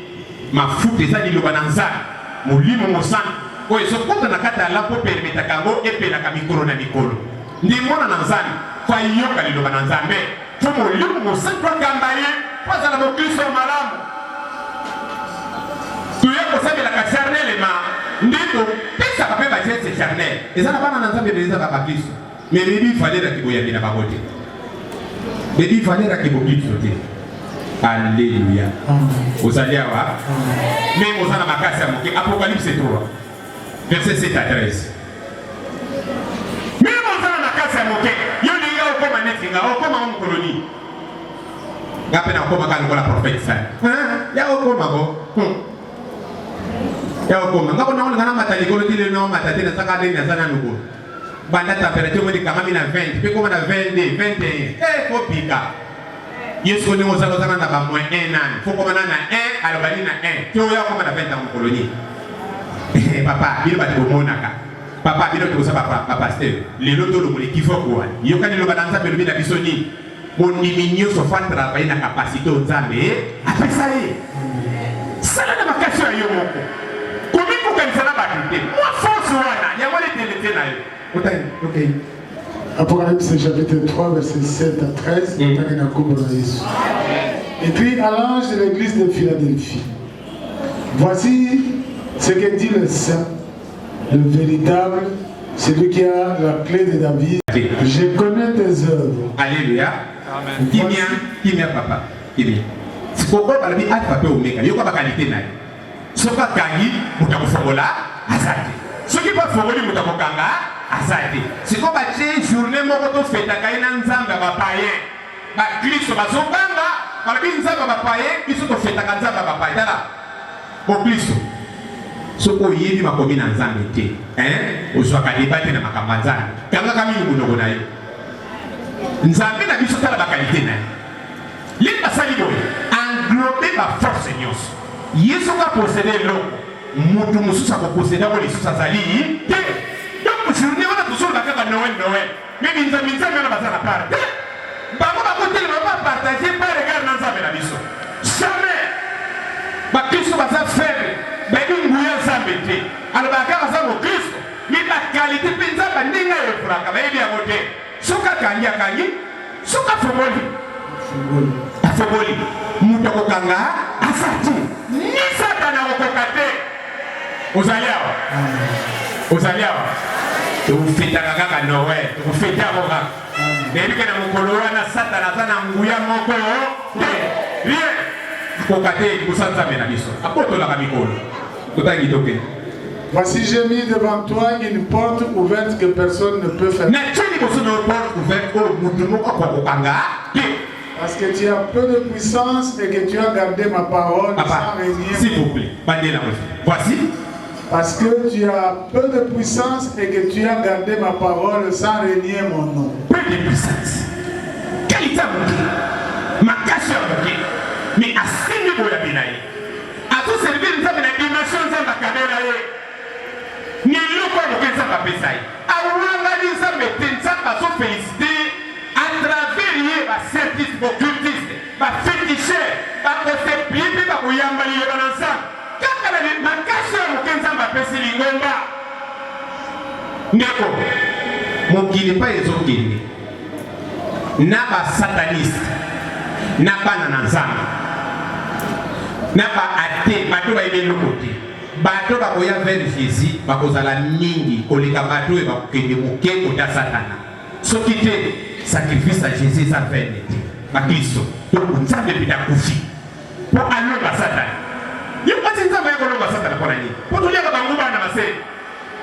B: Mafuta eza liloba na Nzambe. Molimo mosantu oyo ezokota na kati ya lampe opermetaka yango epelaka mikolo na mikolo. Nde mwana na Nzambe fo ayoka liloba na Nzambe, fo Molimo Mosantu akamba ye mpo azala moklisto ya malamu. Toya kosambelaka charnellement nde topesaka mpe ba geste charnel. Eza na bana na Nzambe ebele eza ba baklisto mais bebi valeur ya kiboyambi na bango te, bebi valeur ya kiboklisto te. Alleluia! Ozali awa meme oza na makasi ya moke. Apocalypse 3 verset 7 à 13. Meme oza na makasi ya moke, yo olingi okoma neti nga, okoma ngo mokolo nini? Nga mpe nakokoma kaka lokola prophète Sali. Ya okoma ko. Ya okoma. Nga kona olinga namata likolo ti lelo naomata te, nazaka ndenge naza nanu boye. Banda temperature moni ekangami na 20 mpe koma na 22, 21. Eh, kobika. Ye sikoyo ndenge oza oza na ba moins 1 nani faut koma na 1 aloba nini na 1 te oya koma na 20 yango mokolo nini papa bino bato bomonaka papa bino toza ba pasteur lelo tolongola ekivoke wana yoka liloba na nzambe elobi na biso nini mondimi nyonso fa travaille na kapasite oyo nzambe apesa ye sala na makasi ya yo moko komikokanisa na bato te mwa force wana yango nde te na yo
C: Otani, okay. Apocalypse chapitre 3, verset 7 à 13. Mm. Écrit à l'ange de l'église de Philadelphie. Voici ce que dit le Saint, le véritable, Celui qui a la clé de David. Je connais tes œuvres.
B: Alléluia. Kimia, kimia papa. Kimia. Sikoyo oyo balobi alpha mpe omega, yoka bakalite na ye. Soki akangi, moto akofongola aza te. Soki mpe afongoli, moto akokanga aza te. Sikoyo batie journée moko tofetaka ye na nzambe ya bapayen. Baklisto bazobanga, balobi nzambe ya bapayen, biso tofetaka nzambe ya bapayen. Tala boklisto, soki oyebi makomi na nzambe te, hein, ozwaka deba te na makambo ya nzambe. Kangaka mingi monoko na yo. Nzambe na biso, tala bakalite na ye. Lini basali boye englobe ba force nyonso. Ye soki aposede eloko, mutu mosusu akoposede yango lisusu azali te. Donc journée wana tozoloba kaka Noël Noël, mais binzambi nzambi wana baza na part te. Bango bakotelema ba partager par regard na Nzambe na biso. Jamais! Bakristo baza faible, bayebi nguya Nzambe te. Alobaka kaka aza mokristo, mais ba qualité mpe Nzambe ndenge ayekolaka bayebi yango te. Soki akangi akangi, soki afongoli afongoli, moto akokanga aza te, ni Satana akokoka te. Ozali awa, ozali awa, tofetaka kaka Noel, tokofete yango kaka. Nayebi ke na mokolo wana Satana aza na nguya moko te, rien akoka te liboso ya Nzambe na biso, abotolaka mikolo. Totangi toke.
C: Voici, j'ai mis devant toi une porte ouverte que personne ne peut fermer.
B: Natie liboso na yo porte ouverte oyo moto moko akokokanga te.
C: Parce que tu as peu de puissance et que tu as gardé ma parole
B: Papa,
C: sans renier.
B: s'il vous plaît, bandela yango. Voici.
C: Parce que tu as peu de puissance et que tu as gardé ma parole sans renier mon nom.
B: Peu de puissance. Qualité ya moke. Makasi ya moke. Mais asimbi boyabi na ye. Azo servir Nzambe na dimension Nzambe akabela ye. Na eloko ya moke Nzambe apesa ye. Awangani Nzambe te, Nzambe azo felicite ye à travers ye ba scientiste, ba occultiste, ba feticheur bako se plier mpe bakoyamba liloba na Nzambe kaka na makasi ya moke Nzambe apesi lingomba. Ndeko, mokili epai ezokende na ba sataniste na bana na Nzambe na ba athée, bato bayebi eloko te, bato bakoya vers Jésus bakozala mingi koleka bato oyo bakokende moke kota Satana. Soki te sacrifice ya Jésus eza vaine te, baklisto. Donc Nzambe mpe akufi mpo alonga Satana. Ye mwasi Nzambe aye kolonga Satana mpo na nini? Mpo toliaka banguba na masele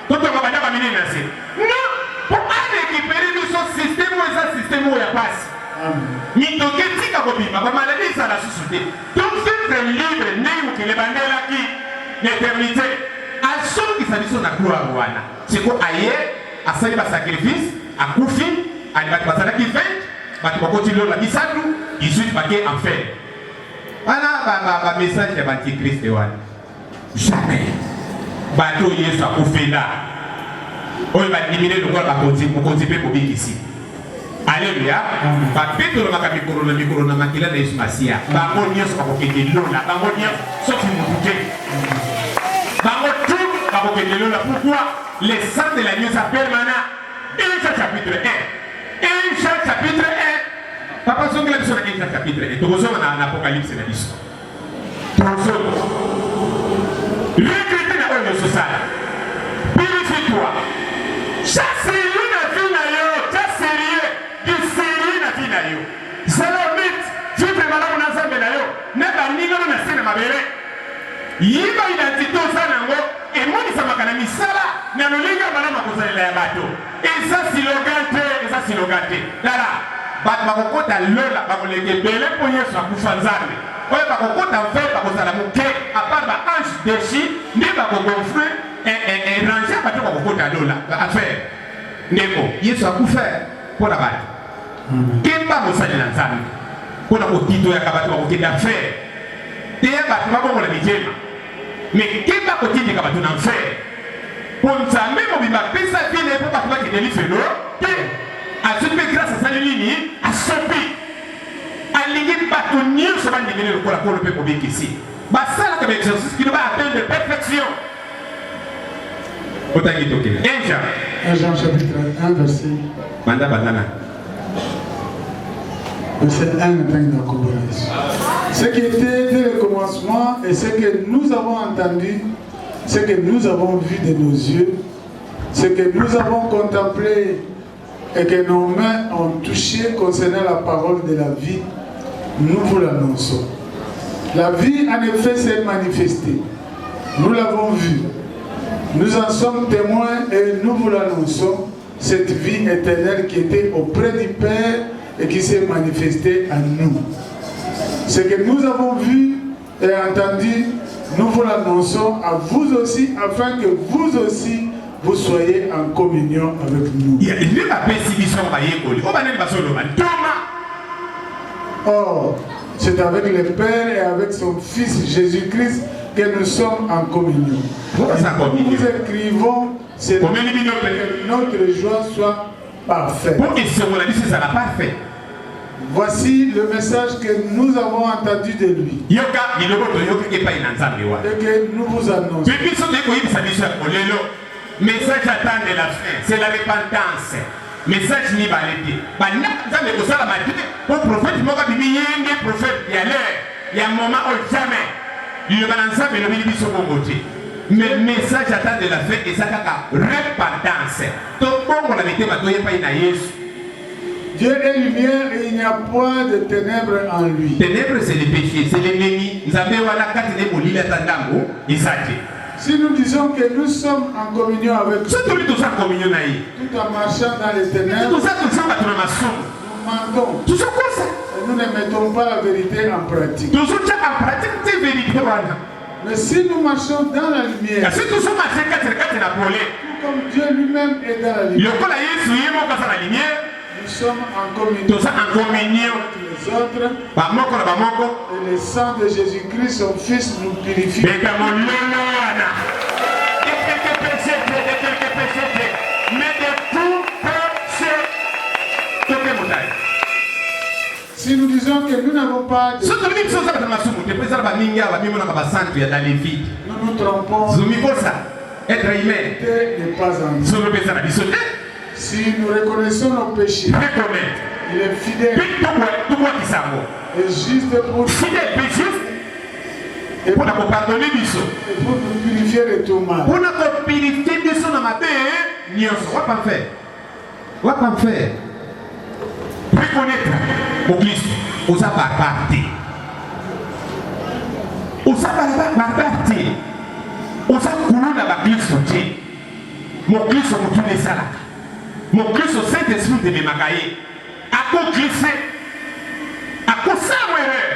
B: Totonga ba ndako ya minene na se. Non, po a recuperer biso système oyo eza système oyo ya pasi. Mindoki etika kobima, ba maladie ezala susu te. To vivre libre ndenge mokili ebandelaki na eternite. Azongisa biso na gloire wana. Siko aye asali ba sacrifice, akufi, ali bato bazalaki 20, bato bakoti lola misatu, 18 bake enfer. Wana ba, ba, ba message ya ba antichrist wana. Jamais. Bato oyo Yesu akufela, oyo bandimile lokola bakonzi, mokonzi mpe mobikisi. Aleluya. Bapetolamaka mikolo na mikolo na makila na Yesu Masiya. Bango nyonso bakokende lola, bango nyonso sauf motu te. Bango tout bakokende lola. Pourquoi? Le sang de l'agneau eza permanent. 1 Jean chapitre 1. 1 Jean chapitre 1. Papa zongela biso na 1 Jean chapitre 1. Tokozonga na Apocalypse na biso. Tozonga. Regrete na oyo nyonso osala. Purifie toi. Tya sérieux na vie na yo. Tya sérieux. Du sérieux na vie na yo. Zala honnête. Vivre malamu na Nzambe na yo. Na baninga no na se na mabele. Yeba identité oza na yango emonisamaka na misala na lolenge ya malamu ya kozalela ya bato. Eza silogan te, eza silogan te. Tala, bato bakokota lola bakoleka ebele mpo Yesu akufa Nzambe. Oyo bakokota enfer bakozala moke, à part ba anges dechus nde bako gonfler rangee ya bato bakokota lola, enfer. Ndeko, Yesu akufa mpo na bato. Keba mosali na Nzambe mpo na kotitoyaka bato bakokende enfer. Teya bato babongola mitema. Mais keba kotindika bato na enfer. Po Nzambe mobimba apesa vie na ye po bato bakende lifelo te. Azwi mpe grâce asali nini? Asopi. Alingi bato nyonso bandimeli lokola Nkolo mpe Mobikisi. Basalaka ba exercice kino ba atteindre perfection. Otangi tokende. 1 Jean.
C: 1 Jean chapitre 1 verset.
B: Banda banda na.
C: Verset 1 natangi na kombo na Yesu. Ce qui était dès le commencement et ce que nous avons entendu, ce que nous avons vu de nos yeux. Ce que nous avons contemplé et que nos mains ont touché concernant la parole de la vie, nous vous l'annonçons. La vie, en effet, s'est manifestée. Nous l'avons vue. Nous en sommes témoins et nous vous l'annonçons, cette vie éternelle qui était auprès du Père et qui s'est manifestée à nous. Ce que nous avons vu et entendu, nous vous l'annonçons à vous aussi, afin que vous aussi, vous soyez en communion avec nous. Or, c'est avec le Père et avec son Fils Jésus-Christ que nous sommes en communion. Nous vous écrivons, c'est que notre joie soit parfaite. Voici le message que nous avons entendu de lui. Et que nous vous annonçons.
B: Message à de la fin, c'est la repentance. Message mibale te. Bandako Nzambe ekosalama te mpo prophète moko abimi ye nde prophète ya l'heure ya moment oyo jamais. Liloba na Nzambe elobeli biso bongo te. Mais message à temps de la fin eza kaka repentance. Tobongola mitema toye epai na Yesu.
C: Dieu est lumière et il n'y a point de ténèbres en lui.
B: Ténèbres c'est le péché, c'est l'ennemi. Nzambe wana kati ne molili ata ndambo eza te.
C: Si nous disons que nous sommes en communion avec
B: Soki tolobi toza en communion na ye,
C: tout en marchant dans les ténèbres,
B: toza toza bato na masumu,
C: nous mentons.
B: Tozokosa.
C: Et nous ne mettons pas la vérité en pratique.
B: Tozotia en pratique te vérité wana.
C: Mais si nous marchons dans la lumière,
B: kasi tozo marche kati na kati na pole,
C: tout comme Dieu lui-même est dans la lumière,
B: lokola Yesu ye moko aza na lumière,
C: nous sommes en communion
B: toza en communion
C: avec les autres,
B: bamoko na bamoko,
C: et le sang de Jésus-Christ, son Fils, nous purifie.
B: Beta mololo wana. De quelque péché te, de quelque péché te, mais de tout péché. Toke motali.
C: Si nous disons que nous n'avons pas de...
B: Soki tolobi biso oza bato na masumu te, mpo eza na bamingi awa bamimonaka basantu ya dans les vides.
C: Nous nous trompons.
B: Zomikosa, être humain.
C: Te n'est pas en nous.
B: Solo mpe eza na biso te.
C: Si nous reconnaissons nos péchés,
B: reconnaître,
C: il est fidèle
B: mpe tobwakisa yango,
C: et juste pour
B: fidèle mpe juste mpo na kopardonner biso,
C: et pour nous purifier de tout mal.
B: Mpo na kopurifier biso na mabe nyonso. Wapi enfer? Wapi enfer? Reconnaître moklisto oza barbare te, oza barbare te, oza kuluna baklisto te. Moklisto motuna esalaka moklisto Saint Esprit ememaka ye akoglisse, akosala mo erreur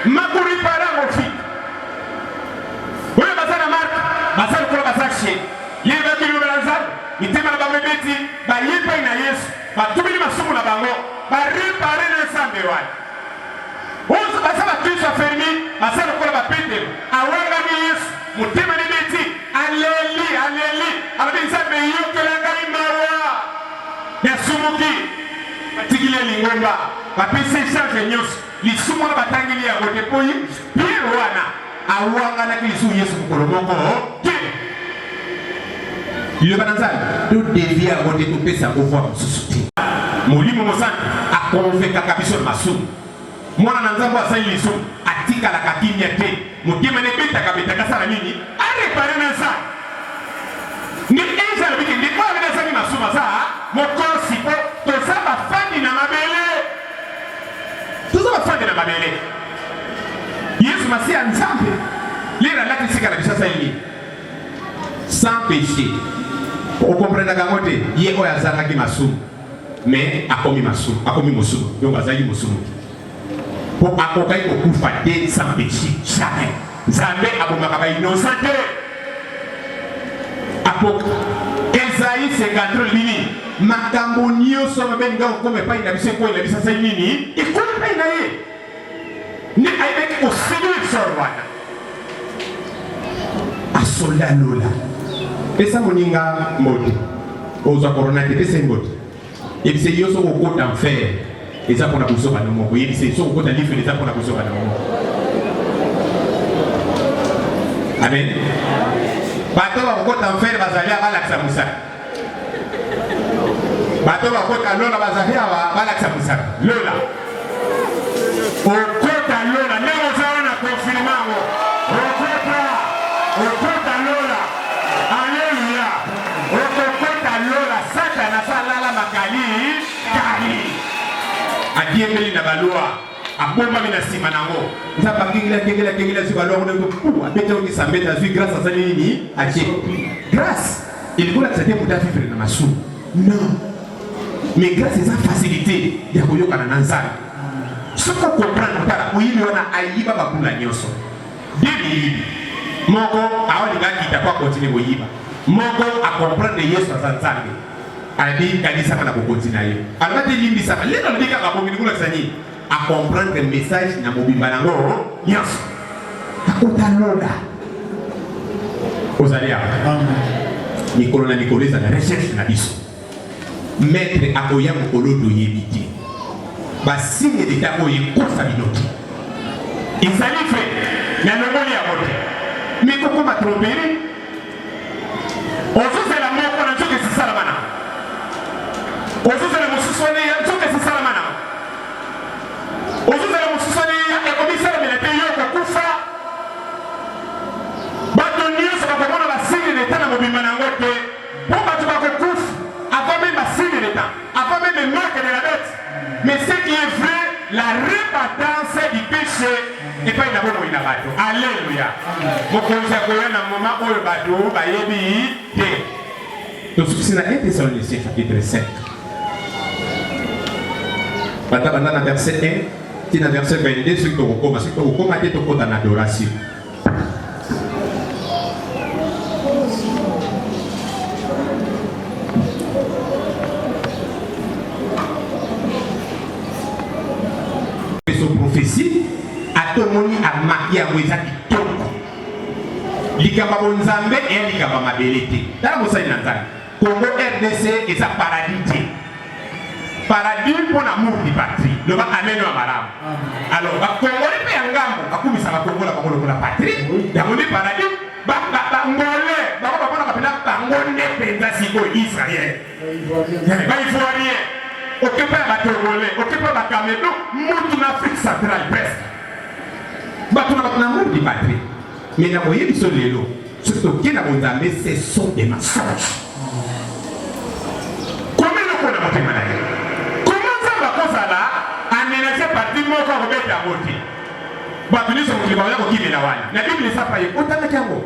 B: makorepare yango vite. Oyo baza na marke baza lokola baza chien ye baki liloba na Nzambe, mitema na bango ebeti, baye epai na Yesu, batubeli masumu na bango, barepare na Nzambe wana. Oyo baza baklisto afermi baza lokola bapetelo, awangani Yesu, motema na ebeti, aleli, aleli, alobi Nzambe yokela ngai mawa, nasumuki. Batikili ye lingomba, bapesi ye charge nyonso, lisumu wana batangeli yango te, mpo Pierre wana awanganaki lisusu Yesu mokolo moko te. Liloba na Nzambe todevie yango te, topesa yango voi mosusu te. Molimo Mosantu akonvekaka biso na masumu. Mwana na Nzambe oyo asali lisumu atikalaka kimia te, motema na ebetaka betaka, asala nini? Arepare na Nzambe. Nde Eze alobi ke ndeko oyo alobi asali masumu aza mokosi, mpo toza bafandi na mabele, toza bafandi na mabele. Yesu Masiya Nzambe lera alati sika na biso, asali nini? Sans péché. Okomprendaka yango te, ye oyo azangaki masumu mais akomi masumu, akomi mosumu, donc azalaki mosumu mpo akokaki kokufa te sans péché, jamais. Nzambe abomaka ba innocent te. Apoc Esaïe 53 nini? Makambo nyonso mabe elinga kokoma epai na biso ekwei na biso, asali nini? Ekwei epai na ye. Nde ayebaki koseduire sort wana. Asola lola. Pesa moninga mbote. Ozwa corona te, pesa ye mbote. Yebisa ye yo soki okota enfer eza pona buzoba no moko. Yebisa ye soki okota lifelo eza pona buzoba no moko. Amen. Bato bakokota enfer bazali awa balakisa mosaka. Bato bakota lola bazali awa balakisa mosaka. Lola. Okota lola ndenge oza wana confirme yango. Okota, okota lola. Alléluia. Okokota. Adiembeli na ba loi, abombami na sima na yango. Nzambe akengeli, akengeli, akengeli, azwi ba loi yango ndenge pu, abeti yango kisambete, azwi grâce, asali nini? Atie. Grâce elingi kolakisa te moto avivre na masumu. Non. Mais grâce eza facilité ya koyokana na Nzambe. Soki okomprendre, tala moyibi wana ayiba babula nyonso. De miyibi. Moko aolinga akita po akontinue koyiba. Moko akomprendre Yesu aza Nzambe. Alobi kanisaka na bokonzi na yo. Aloba te limbisaka. Lelo alobi kaka bongo elingi kolakisa nini? A comprendre message na mobimba nango nyonso. Akota lola. Ozali awa. Mikolo na mikolo ezala recherche na biso. Maître akoya mokolo toyebi te. Ba signe d'etat oyo ekosa bino te. Ezali vrai. Nalongoli yango te. Mais kokoma tromperie. Ozozela moko na nzoka esisalama na. Ozozela mosusu wana ya nzoka esisalama na. Ozozela mosusu wana ya ekomisalamela te yo okokufa. Bato nyonso bakomona basigne d'etat na mobimba na yango te. Mpo bato bakokufa avant meme basigne d'etat, avant meme marque de la bête. Mais ce qui est vrai, la repentance du péché epai na bomoi na bato. Alléluia. Mokonzi akoya na moment oyo bato bayebi te. Tosukisi na 1 Thessaloniciens chapitre 5. Bata banda na verset 1 ti na verset 22 soki tokokoma, soki tokokoma te tokota na adoration. So prophetie ata omoni amaki yango eza kitoko. Likambo ya bonzambe eya likambo ya mabele te. Tala mosali na Nzambe. Congo RDC eza paradis te. Paradis mpo na amour du patrie. Loba amen ya malamu. Alors ba Congolais mpe ya ngambo bakumisaka Congo na bango lokola patrie. Yango nde paradis. Ba ba ba Ngolais bango bamonaka mpenza bango nde mpenza sikoyo Israël. Ba Ivoirien. Okepa ya ba Togolais, okepa ba Cameroun, mutu na Afrique centrale presque. Bato na bato na amour du patrie. Mais na koyebiso lelo soki toke na bonzambe ce sont des mensonges. Koma eloko na motema na ye. Koma Nzambe akozala amenage parti moko akobeta yango te. Bato nyonso mokili bakoya kokimela wana. Na Bible eza pa ye otangaki yango.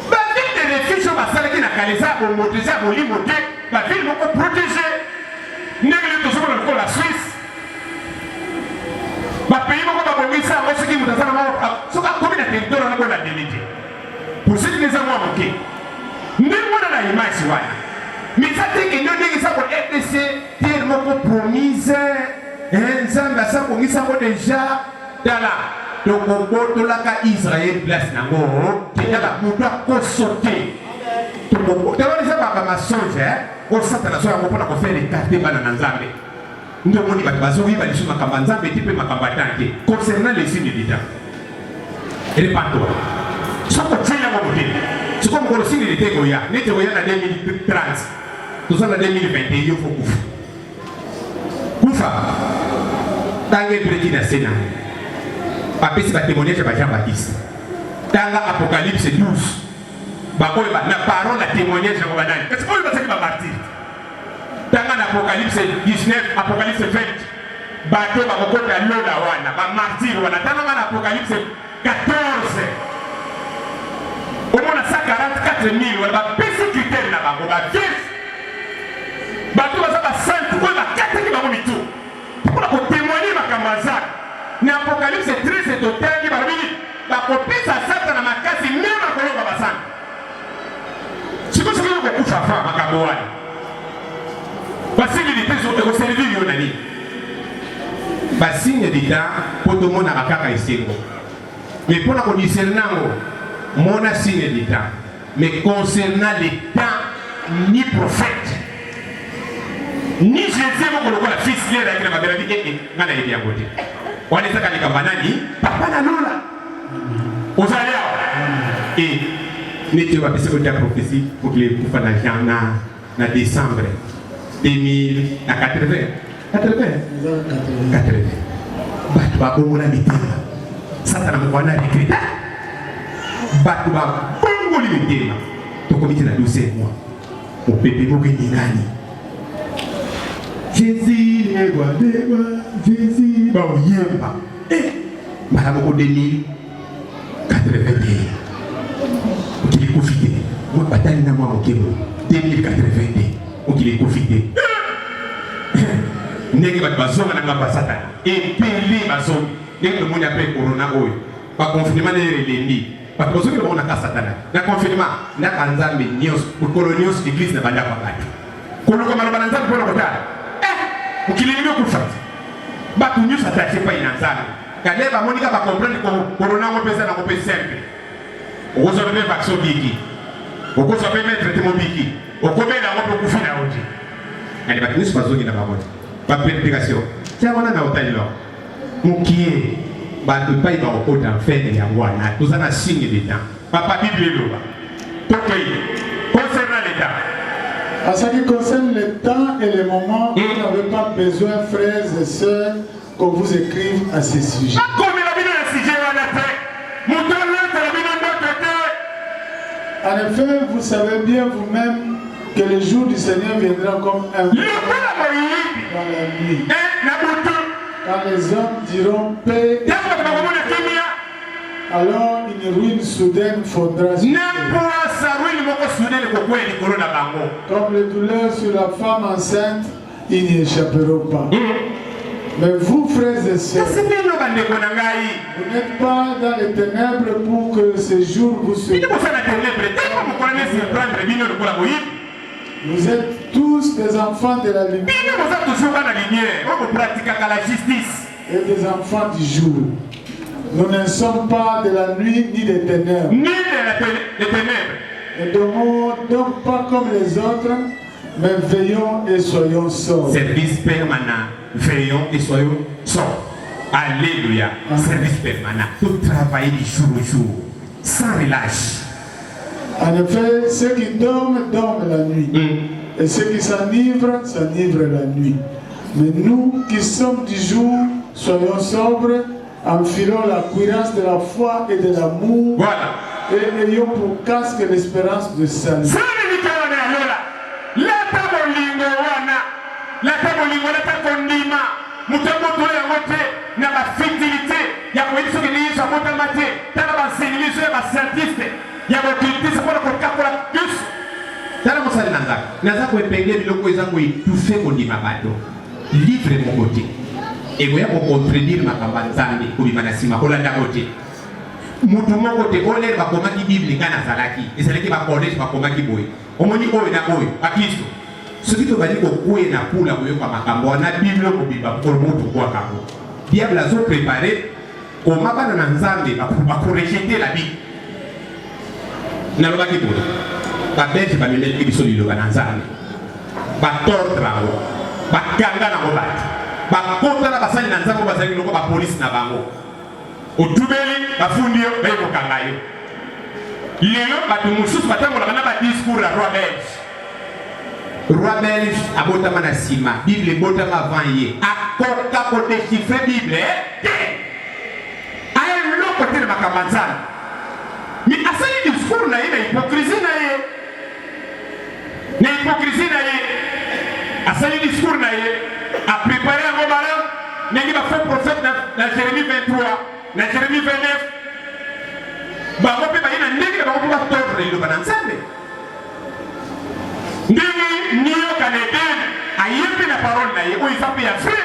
B: Ba ville de refuge oyo basalaki na kala eza ya bomoto, eza ya molimo te. Ba ville moko protege ndenge nini tozomona lokola Suisse ba pays moko babongisa yango soki moto aza na soki akomi na territoire wana bolandeli te poursuite eza mwa moke ndenge wana na image wana mais eza te kende ndenge eza ko rdc terre moko promise nzambe asa bongisa yango deja tala tokobotolaka israel place nango te tala moto akoso te tokobotolaka eza bamasonge oyo satana azwa yango mpo na kofaire ekarte bana na nzambe Nde omoni bato bazoyeba lisusu makambo ya Nzambe te mpe makambo ya temps te concernant les signes du temps. Repends-toi. Soki otie yango motema, sikoyo mokolo signe de temps ekoya, neti ekoya na 2030, toza na 2021, yo fo kufa. Kufa. Tanga Hebreu ti na se na yango. Bapesi ba témoignage ya ba Jean Baptiste. Tanga Apocalypse 12. Baoyo ba na parole ya témoignage yango banani? Kasi oyo bazalaki ba martyrs. Tanga na Apocalypse 19, Apocalypse 20, bato bakokota lola wana, ba martyrs wana. Tanga nga na Apocalypse 14, omona 144 000 wana bapesi critère na bango, ba vierge, bato baza ba sainte oyo bakataki bango mitu mpona kotemoigne makambo ya Nzambe. Na Apocalypse 13 totangi balobi nini? Bakopesa Satana makasi meme akolonga basantu. Sikoyo soki okokufa avant makambo wana basingi litezo ekoservir yo na nini? Basigne d'etat mpo tomonaka kaka esengo mais mpo na kodiscerne yango mona signe d'etat mais concernant le temps ni prophète ni Jésus moko lokola fils ye azalaki na mabele abi ee ngai nayebi yango te wana ezaka likambo ya nani papa na lola ozali awa e neti oyo bapesi kota prophetie mokili ekufa na jan na, na décembre 2000 na 80 80 80 bato babongola mitema satana moko wana regreta bato babongoli mitema tokomi ti na 12 mois mopepe moko eningani. Jésus le roi des rois, Jésus baoyemba eh, mbala moko 2081 mokili ekufi te, mwa batali na mwa moke boye 2082 mokili ekufi te eh, ndenge bato bazonga na ngambo ya satana ebele bazongi ndenge tomoni apres corona oyo baconfinement nde elembi bato bazongi na bango na ka satana na confinement ndaka nzambe nyonso mokolo nyonso eglise na bandako ya bato Koluka maloba na Nzambe mpo na kotala. Eh, mokili elingi okufa. Bato nyonso attache epai na Nzambe. Kale bamoni ka ba comprendre ko corona yango mpe eza nango mpe simple. Okozwa mpe vaccin obiki. Okozwa mpe maître te mobiki. Okobela yango mpe okufi na yo te. Ale bato nyonso bazongi na bango. Ba prédication. Tia wana na otali bango. Mokie bato epai bakokota mfene yango wana toza na signe de temps. Papa Bible eloba. Tokei. Concernant le temps.
C: En ce qui concerne le temps et le moment, vous n'avez pas besoin, frères et sœurs, qu'on vous écrive à ce sujet.
B: Bakomela bino na sujet wana te. Moto alotela bino ndoto te.
C: En effet, vous savez bien vous-même que le jour du Seigneur viendra comme un
B: Lokola moyibi.
C: dans la nuit.
B: Eh, na butu.
C: Quand les hommes diront paix,
B: Ntango bato bakomona kimia.
C: alors une ruine soudaine fondra sur
B: Na
C: eux.
B: mpwasa ruine moko soudaine ekokweya likolo na bango.
C: Comme les douleurs sur la femme enceinte, ils n'y échapperont pas. Mais vous, frères et sœurs,
B: Kasi bino bandeko na ngai,
C: vous n'êtes pas dans les ténèbres pour que ce jour vous
B: bino
C: surprenne.
B: boza na ténèbre te mpo mokolo na surprendre bino lokola moyibi.
C: Vous êtes tous des enfants de la lumière
B: Bino boza toujours bana lumière, oyo bopratikaka la justice.
C: et des enfants du jour. Nous ne sommes pas de la nuit ni des ténèbres.
B: Ni de la té- des ténèbres.
C: Ne dormons donc pas comme les autres, mais veillons et soyons sobres.
B: Service permanent, veillons et soyons sobres. Alléluia. Service permanent. Tout travailler du jour au jour, sans relâche.
C: En effet, ceux qui dorment, dorment la nuit. Et ceux qui s'enivrent, s'enivrent la nuit. Mais nous qui sommes du jour, soyons sobres, enfilons la cuirasse de la foi et de l'amour,
B: Voilà.
C: et ayons pour casque l'espérance de salut.
B: Sala likolo na lola. Lata bolingo wana. Lata bolingo, lata kondima. Moto abotola yango te na ba futilité ya koyebi soki nde Yesu abotama te. Tala ba nseniliso ya ba scientiste ya ba occultiste mpona kokakola Yesu. Tala mosali na Nzambe, naza ko epingler biloko eza ko étouffer kondima bato. Livre moko te ekoya ko contredire makambo ya Nzambe kobima na nsima, kolanda yango te. Moto moko te oyo lere bakomaki Bible ngai nazalaki, ezalaki ba collège bakomaki boye. Omoni oyo na oyo, baklisto soki tobandi kokweya na pula koyoka makambo wana Bible mobimba mokolo moko tokwaka yango. Diable azo prepare koma bana na Nzambe bakorejete la Bible. Nalobaki boye, babelge bamemelaki biso liloba na Nzambe, batordre yango, bakanga nango bato, bakota na basali na Nzambe oyo bazalaki lokola bapolisi na bango. Otubeli, bafundi yo, baye kokanga yo. Lelo bato mosusu batambolaka na ba discours ya roi belge. Roi belge abotama na nsima, Bible ebotama avant ye. Akoka ko déchiffrer Bible te. Aya eloko te na makambo ya Nzambe. Mais asali discours na ye na hypocrisie na ye. Na hypocrisie na ye asali discours na ye, a préparer yango malamu ndenge ba faux prophète na, na Jérémie 23 na Jérémie 29 bango mpe baye na ndenge na bango mpo batordre liloba na Nzambe. Ndenge nioka na Eden aye mpe na parole na ye oyo eza mpe ya vrai,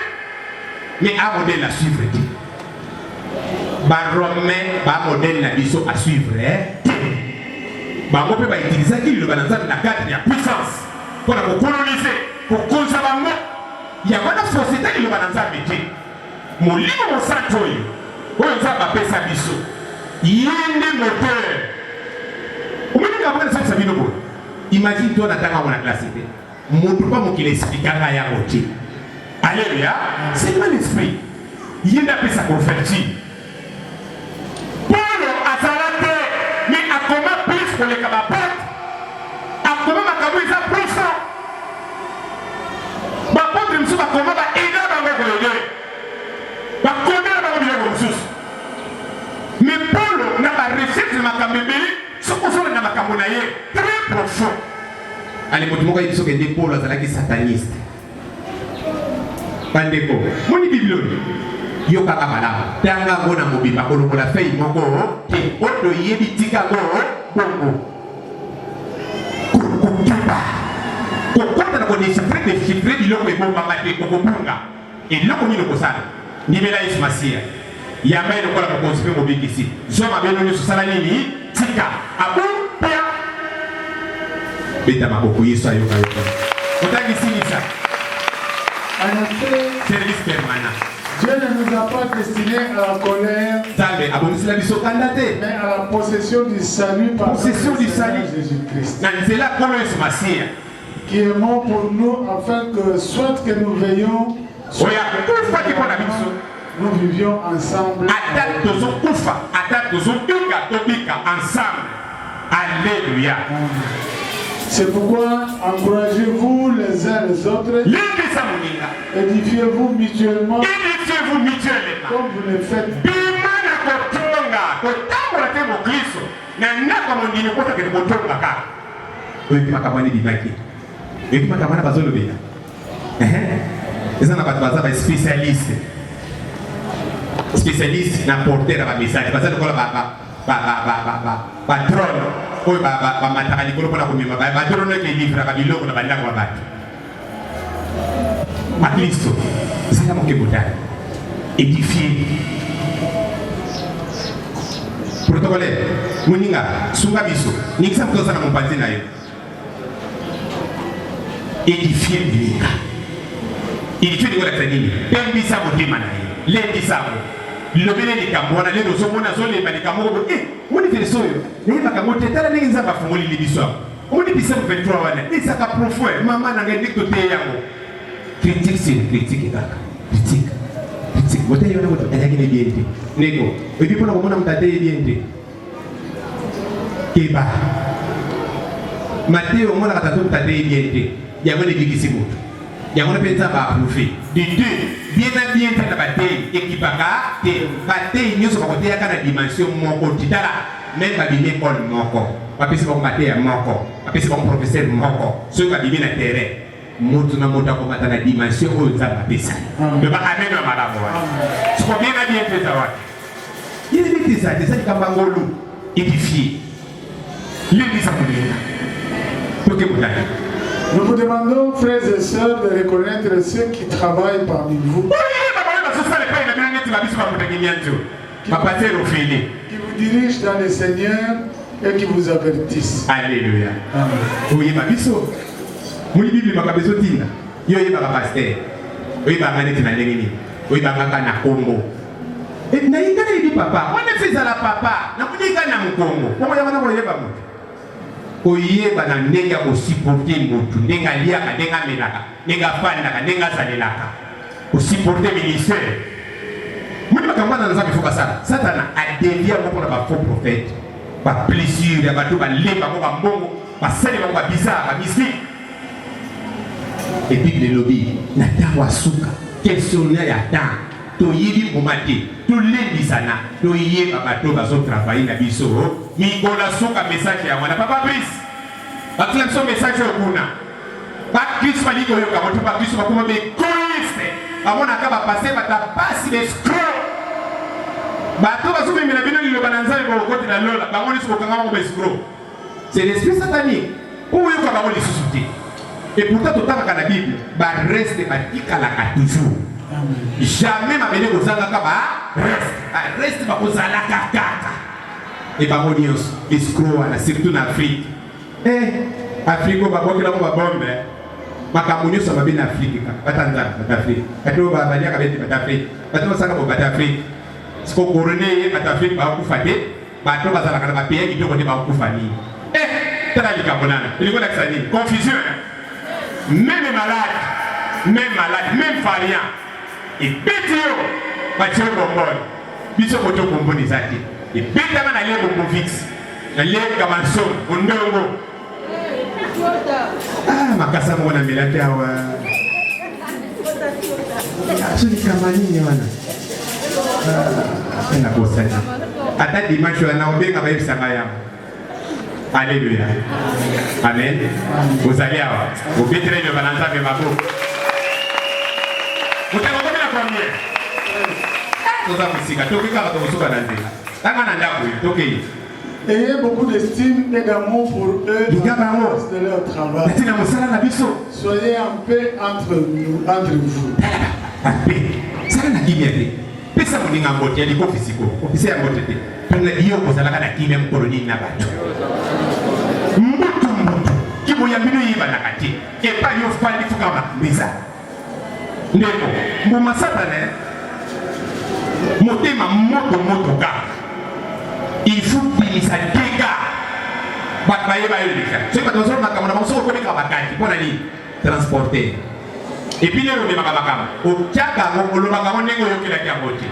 B: mais a modèle à suivre te. Ba romain ba modèle na biso à suivre te. Bango mpe ba utilisaki liloba na Nzambe na cadre ya puissance mpo na kokolonize, kokonza bango. Yango wana société liloba na Nzambe te. Molimo Mosantu oyo oyo Nzambe apesa biso, ye nde moteur. Omoni ngambo nasalisa bino boye. Imagine toi natanga yango na classe te. Moto mpa mokili explikaka yango te. Alléluia. Seulement l'esprit. Ye nde apesaka ouverture. Polo azala te, mais akoma plus koleka ba apôtre. Akoma makambo eza profond. Ba apôtre mosusu bakoma ba aida bango koyede. Bakomela bango biloko mosusu. Mais Polo na ba recherche na makambo ebele, soki ozolanda makambo na ye très profond. Ale moto moko ayebi soki nde Polo azalaki sataniste. Bandeko, moni Bible oyo? Yokaka malamu, tanga yango na mobimba, kolongola feuille moko te. Oyo toyebi, tika yango bongo. Kokeba, kokota na kodechifre dechifre biloko ebombama te, okobunga. Eloko nini okosala? Ndimela Yesu Masiya, yamba ye lokola Mokonzi mpe Mobikisi, zwa mabe no nyonso, sala nini? Tika abu pia. Beta maboko, Yesu ayoka yo. Otangi silisa.
C: En effet,
B: Service permanent.
C: Dieu ne nous a pas destinés à la colère,
B: Nzambe abongisela biso kanda te.
C: mais à la possession du salut par
B: Possession
C: notre
B: du
C: Seigneur
B: salut.
C: Jésus-Christ,
B: Na nzela Nkolo Yesu Masiya.
C: qui est mort pour nous afin que soit que nous veillions, soit
B: Oyo akufaki mpo na biso.
C: nous vivions ensemble.
B: Ata tozokufa, ata tozobika, tobika ensemble. Alléluia.
C: C'est pourquoi encouragez-vous les uns les autres,
B: Lendisa moninga.
C: édifiez-vous mutuellement
B: Édifiez-vous mutuellement.
C: comme vous le faites.
B: Bima na kotonga, kotambola te mokristo na ndako ya mondimi mpo akende kotonga kaka. Oyoki makambo wana ebimaki, oyoki makambo wana bazolobela. Ehe. Eza na bato baza ba spécialiste, spécialiste na porter ya ba message, baza lokola ba ba ba ba ba ba ba ba drone oyo ba ba bamataka likolo mpona komema ba ba drone oyo elivraka biloko na bandako ya bato. Baklisto, zala moke botala, édifie protocole moninga, sunga biso, ningisa moto aza na mopanzi na yo, édifie moninga. Édifie elingi kolakisa nini? Pembisa motema na ye, lendisa yango, lobele likambo wana. Lelo ozomona azolemba likambo moko boye, eh, moni verse oyo nayebaka yango te, tala ndenge Nzambe afungoleli biso yango. Omoni Psaume 23 wana ezaka profond, mama na ngai ndenge toteyi yango. Critique sur critique kaka, critique critique. Moteyi wana moto ayaki na bien te, ndeko oyebi mpona komona moto ateyi bien te, keba mateyo omonaka tata moto ateyi bien te, yango nde ebikisi moto, yango nde mpe Nzambe approuve de deux bien na bien te na bateyi ekipaka te. Bateyi nyonso bakoteyaka na dimension moko te. Tala meme babimi ekole moko, bapesi bango mateya moko, bapesi bango professeur moko, soki babimi na terrain, moto na moto akomata na dimension oyo Nzambe apesa. Loba amen ya malamu wana. Siko bien na bien te eza wapi? Yebi te eza te, eza likambo ya ngolu. Édifier, lendisa moninga, toke kotala.
C: Nous vous demandons, frères et sœurs, de reconnaître ceux qui travaillent parmi vous,
B: Oyeba bango bazosala epai na bino neti babiso bakutaki nyanzo bapater ofele,
C: qui vous dirigent dans le Seigneur et qui vous avertissent.
B: Alléluia.
C: Amen.
B: Oyeba biso moni Bible makambo ezotinda yo oyebaka pasteur, oyebaka neti na ndenge nini, oyebaka kaka na kombo nayinga nayebi papa wana fe ezala papa namoni kaka na mokongo bongo yango na koyeba moto, koyeba na ndenge ya kosupporte motu, ndenge aliaka, ndenge amelaka, ndenge afandaka, ndenge azalelaka, kosupporte ministère. Moni makambo wana Nzambe fo basala. Satana adevie yango mpona ba faux prophète, ba plaisir ya bato, balemba bango bambongo, basali bango babizarre, bamystique. E Bible elobi na ntango ya suka, questionnaire ya temps, toyebi mbuma te, tolendisana, toyeba bato bazotravaille na biso mikolo ya suka. Message yango wana, papa Brice batila biso message oyo kuna. Bakristo balingi koyoka yango te, bakristo bakoma ba egoïste, bamonaka bapaster bato ya pasi, ba escroc, bato bazomemela bino liloba na Nzambe bokokotela lola, bango nyonso kokanga bango ba escroc. C'est l'esprit satanique. Oyoka bango lisusu te. Et pourtant totangaka na Bible, ba reste batikalaka toujours. Jamais mabele kozangaka ba reste. Ba reste bakozalaka kaka. E bango nyonso escroc wana, surtout na Afrique. Eh, Afrique oyo babwakela bango babombe, makambo nyonso mabe na Afrique kaka. Bata Nzambe, bata Afrique. Bato oyo baliaka bete, bata Afrique. Bato basalaka bo, bata Afrique. Siko corona ye, bata Afrique bakufa te. Bato bazalaka na bapeya kitoko nde bakufa nini? Eh, tala likambo nana elingi olakisa nini? Confusion, hein? Même malade, même malade, même variant ebeti yo, batie yo bombone. Biso koto bombone eza te, ebetama na lie bombovix, na lie kamanson ondongo. Ah, makasa moko namelaki awa so likamba nini wana ah, nabosani. Ata dimanche wana obenga bayebisanga yango. Alleluya, amen. Ozali awa, obetela liloba na Nzambe maboko. Motango okomi na combien? Toza mosika, toki kaka tokosuka na nzela. Tanga na ndako oyo, tokei.
C: Ayez beaucoup d'estime et d'amour pour eux
B: Linga
C: dans
B: bango.
C: la force de leur travail.
B: Na ntina mosala na biso.
C: Soyez en paix entre nous, entre vous.
B: Ape, sala na kimia te. Pesa moninga mbote ya likofi sikoyo. Kopesa ya mbote te. Tuna yo kozalaka na kimia mokolo nini na bato. Mbutu mbutu. Kiboyambi no eyebanaka te. Epai yo fandi fuka makambo eza. Ndeko, mbuma satana eh? Motema moto moto kaka. Il faut bimisa dega. Bato bayeba yo deja. Soki bato bazolo makambo na bango soki okomi kaka bakati mpo na nini? Transporter. Et puis lelo omemaka makambo otiaka yango olobaka yango ndenge oyokelaki yango te.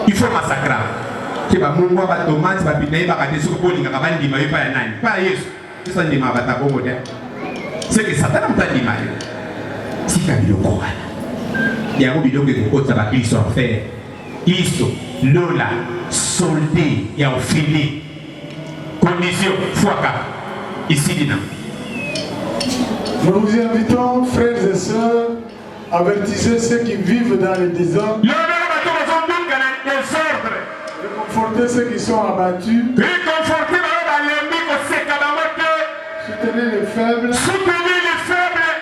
B: Il faut massacra. Ke bamungwa batomate bapinda yebaka te soki bolingaka bandima yo epai ya nani? Epai ya Yesu. Yesu andimaka bato ya bongo te. Seke Satana moto andima yo. Tika biloko wana. Yango biloko ekokotisa baklisto enfer. Klisto, lola, solde ya ofele. Condition, fwaka. Isili na.
C: Nous vous invitons, frères et sœurs, avertissez ceux qui vivent dans le désordre.
B: Lobela bato bazobika na désordre.
C: Réconfortez ceux qui sont abattus.
B: Réconfortez baoyo balembi koseka bango te.
C: Soutenez les faibles.
B: Soutenez les faibles.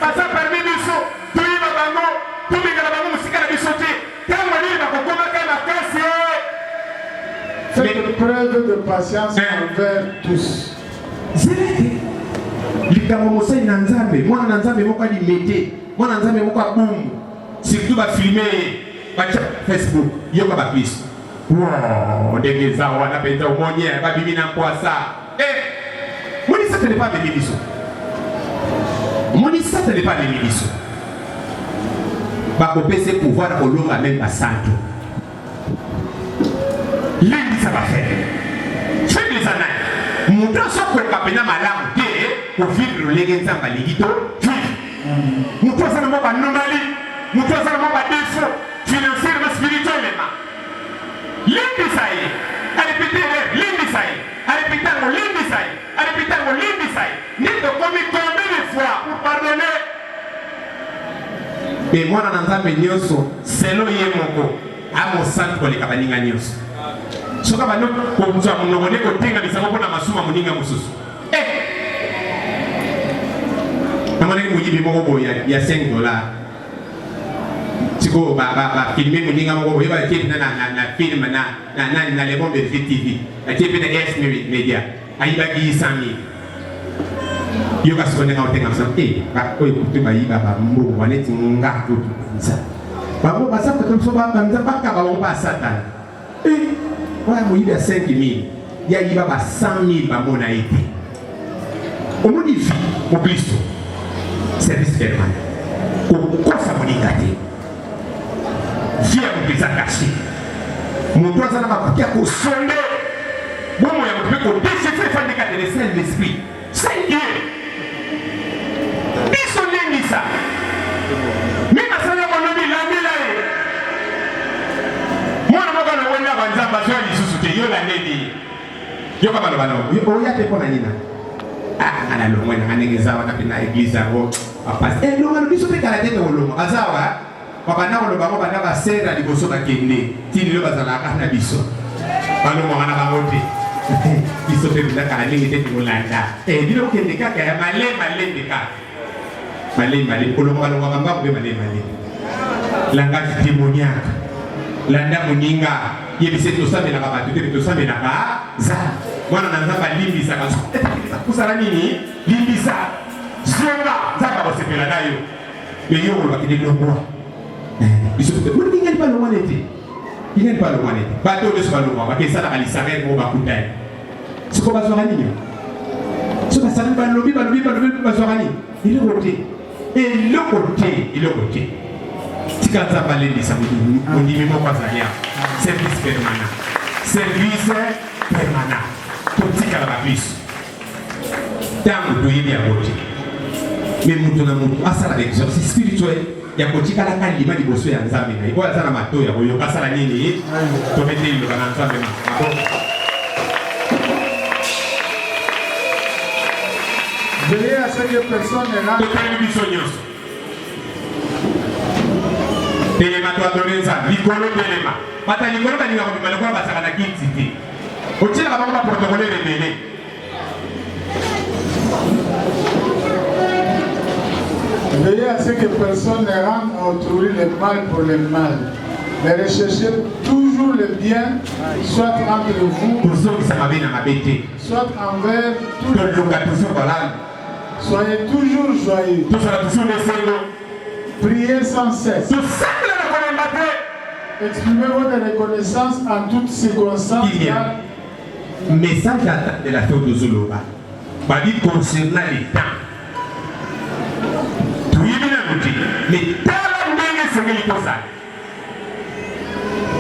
B: Baza parmi biso. Toyeba bango. Tobengana bango mosika na biso te. Ntango nini bakokomaka makasi?
C: Faites preuve de patience envers tous.
B: Zela te likambo mosali na Nzambe, mwana na Nzambe moko alimete, mwana na Nzambe moko abungu, surtout bafilme ye batya Facebook, yoka baklisto wow, ndenge eza wana mpenza omoni eh, babimi na mpwasa eh, moni satana epa amemi biso, moni satana epa amemi biso, bakopesa pouvoir ya kolonga meme basantu. Lendisa ba faible. Faible eza nani? Moto azokoka mpena malamu te kovivre lolenge Nzambe alingi to vivre. Moto aza na mwa banomalie, moto aza na mwa badefaut financièrement, spirituellement. Lendisa ye, arepete erreur, lendisa ye, arepete yango, lendisa ye, arepete yango, lendisa ye. Nde tokomi combien de fois pour pardonner? Mpe mwana na Nzambe nyonso selo ye moko amosantu koleka baninga nyonso. Soki abandi kozwa monoko nde kotengamisa yango mpo na masumu ya moninga mosusu. Eh! Namonaki moyibi moko boye ya 5 dollars sikoyo bafilme moninga moko boye batie mpena na film na nani na Le Bon Berger TV batie mpe na S Media ayibaki 100 000 yoka sikoyo ndenge aotengamisa e eh, oyo kutu bayiba bambongo neti nga kutu mpenza bango baza biso banza bakaba bango ba satana e eh, wana moyibi ya 5000 ye ayiba ba 100000 bamona ye te omoni vi moklisto service permanent kokosa moninga te vie ya moto eza kashe moto aza na makoki ya kosonde bomoi ya moto mpe kodechifre efandi kati le saint l'esprit saint dieu biso lendisa me basali yango lobi landela ye mwana moko alongoli na banzambe azwa lisusu te yo landeli ye yoka baloba na oya te mpo na nini ah nga nalongwe nanga ndenge eza wana mpe na eglise yango bapasi elongano eh, biso mpe kala te tokolongwa baza awa babanda koloba yango banda basera liboso bakende ti lelo bazalaka na biso balongwaka na bango te biso mpe mpenza kala mingi te tokolanda eh, bino kokende kaka ya male malembe kaka malembe malembe kolongwa balongwaka mbango mpe malembe malembe langage démoniaque landa moninga yebisa tosambelaka bato te tosambelaka za mwana na nzambe alimbisaka kosala nini limbisa zonga nzambe akosepela na yo me yo olobaki nde longwa eh, biso bolingani balongwa nete lingani balongwa nete bato oyo nyonso balongwa bakesalaka lisanga moko bakutani soko bazwaka nini so basali balobi balobi balobi bazwaka nini eloko te eloko te eloko te tika nzambe alendisa mondimi moko azali awa service permanent service permanent totikala baklisto ntango toyebi yango te me moto na moto asala exercice spirituel ya kotikalaka lima liboso ya nzambe na ye oyo aza na matoi ya koyoka asala nini tobete liloba na nzambe maboko
C: Veillez à ce que personne ne rentre.
B: Totelemi biso nyonso. Telema to adore Nzambe. Likolo telema. Bata likolo balinga kobima lokola basaka na kiti te. Otielaka bango ba protocole ebele.
C: Veillez à ce que personne ne rende à autrui le mal pour le mal, mais recherchez toujours le bien, soit entre vous,
B: Kozongisa mabe na mabe te.
C: soit envers tous les
B: Toluka toujours malamu.
C: Soyez toujours joyeux.
B: Tozala toujours na esengo.
C: Priez sans cesse.
B: Tosambela na kolemba te.
C: Exprimez votre reconnaissance en toutes circonstances.
B: Kimia. Message ya de la fin tozoloba babi concernant le temps toyebi nanu te mais tala ndenge esengeli tozala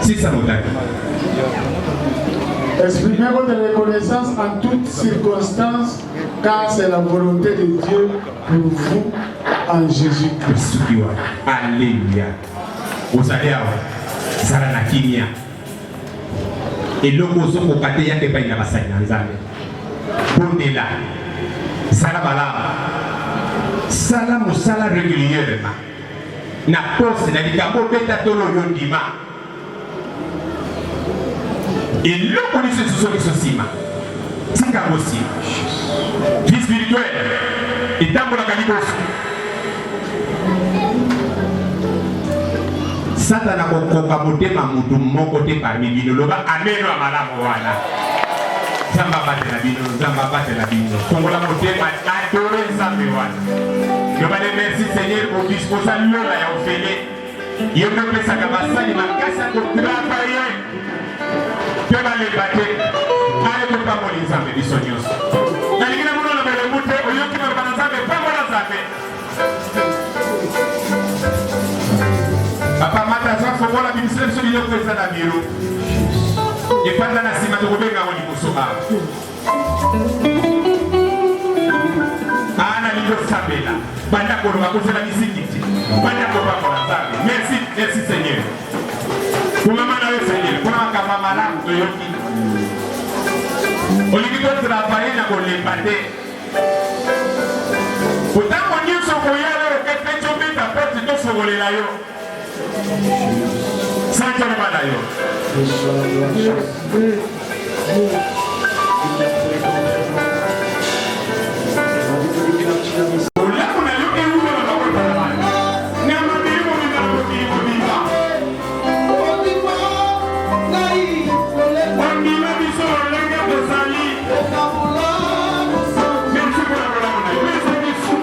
B: sisa motaki.
C: Exprimez votre reconnaissance en toutes circonstances, car c'est la volonté de Dieu pour vous en Jésus-Christ.
B: Soki wana, alleluya. Ozali awa, zala na kimia. Eloko ozokoka te, yaka epai na basali na Nzambe. Bondela, zala malamu, sala mosala régulièrement na poste na likambo obeta tolo oyo ndima eloko nyonso esusu biso nsima tika yango nsima vie spirituelle etambolaka liboso satana akokoka motema motu moko te parmi bino loba ameno ya malamu wana nzambe abatela bino nzambe abatela bino fongola motema adore nzambe wana loba le merci seigneur odisposa lola ya ofele Yo nde opesaka basali makasi ya kotravaye mpe balemba te. Ale topamboli Nzambe biso nyonso. Nalingi namona na bolembu te, oyoki maloba na Nzambe, pambola Nzambe. Papa Mata azwa fongola bimisela biso biloko eza na biro. Epanda na nsima tokobenga yango liboso awa. Ah, nalingi osambela banda koloba kozela miziki te banda kopambola nzambe merci merci seigneur kongama na yo seigneur mpona makambo ya malamu toyoki olingi totravaye na kolemba te ntango nyonso okoya lelo kete tobeta porte tofongolela yo Santo loba na yo. Bolamu na yo ewuta na mabota na bana. Na mabele mobimba na mokili mobimba. Ondima biso lolenge tozali. Merci mpona bolamu na yo. Merci biso.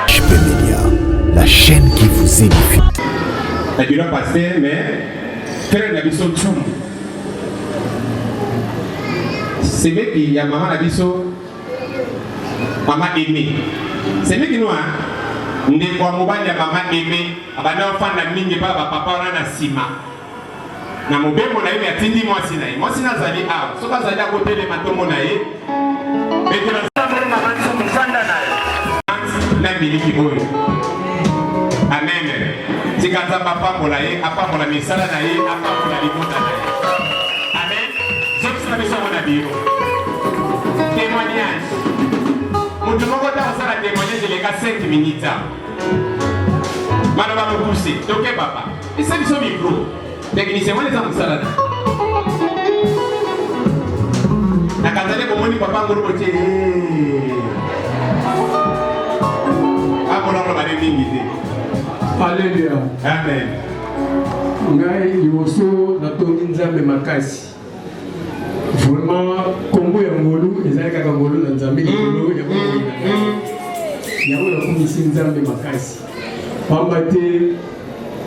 A: HP Media, la chaîne qui vous édifie.
B: Na bino pasteur mais frère na biso Tshumbu. Semeki ya mama na biso mama Aimé. Semeki no hein? Ndeko ya mobali ya mama Aimé abanda kofanda mingi epai ya bapapa wana na nsima na mobembo na ye me atindi mwasi na ye. Mwasi na azali awa, soki azali akotelema tomona ye. Betela na miliki oyo. Amen. Tika Nzambe apambola ye, apambola misala na ye, apambola libota na ye. Amen. Zongisa biso yango na biro. Témoignage. Moto moko ta kosala témoignage eleka 5 minutes. Maloba mokuse, toke papa. Esa biso micro. Technicien wana eza mosala na. Na Tanzania bomoni papa ngulu botie. Akola koloba nde mingi te.
E: Alleluia.
B: Amen.
E: Ngai liboso natondi Nzambe makasi. Vraiment kombo ya ngolu ezali kaka ngolu na Nzambe likolo ya bomoi na ngai. Yango nakumisi Nzambe makasi. Pamba te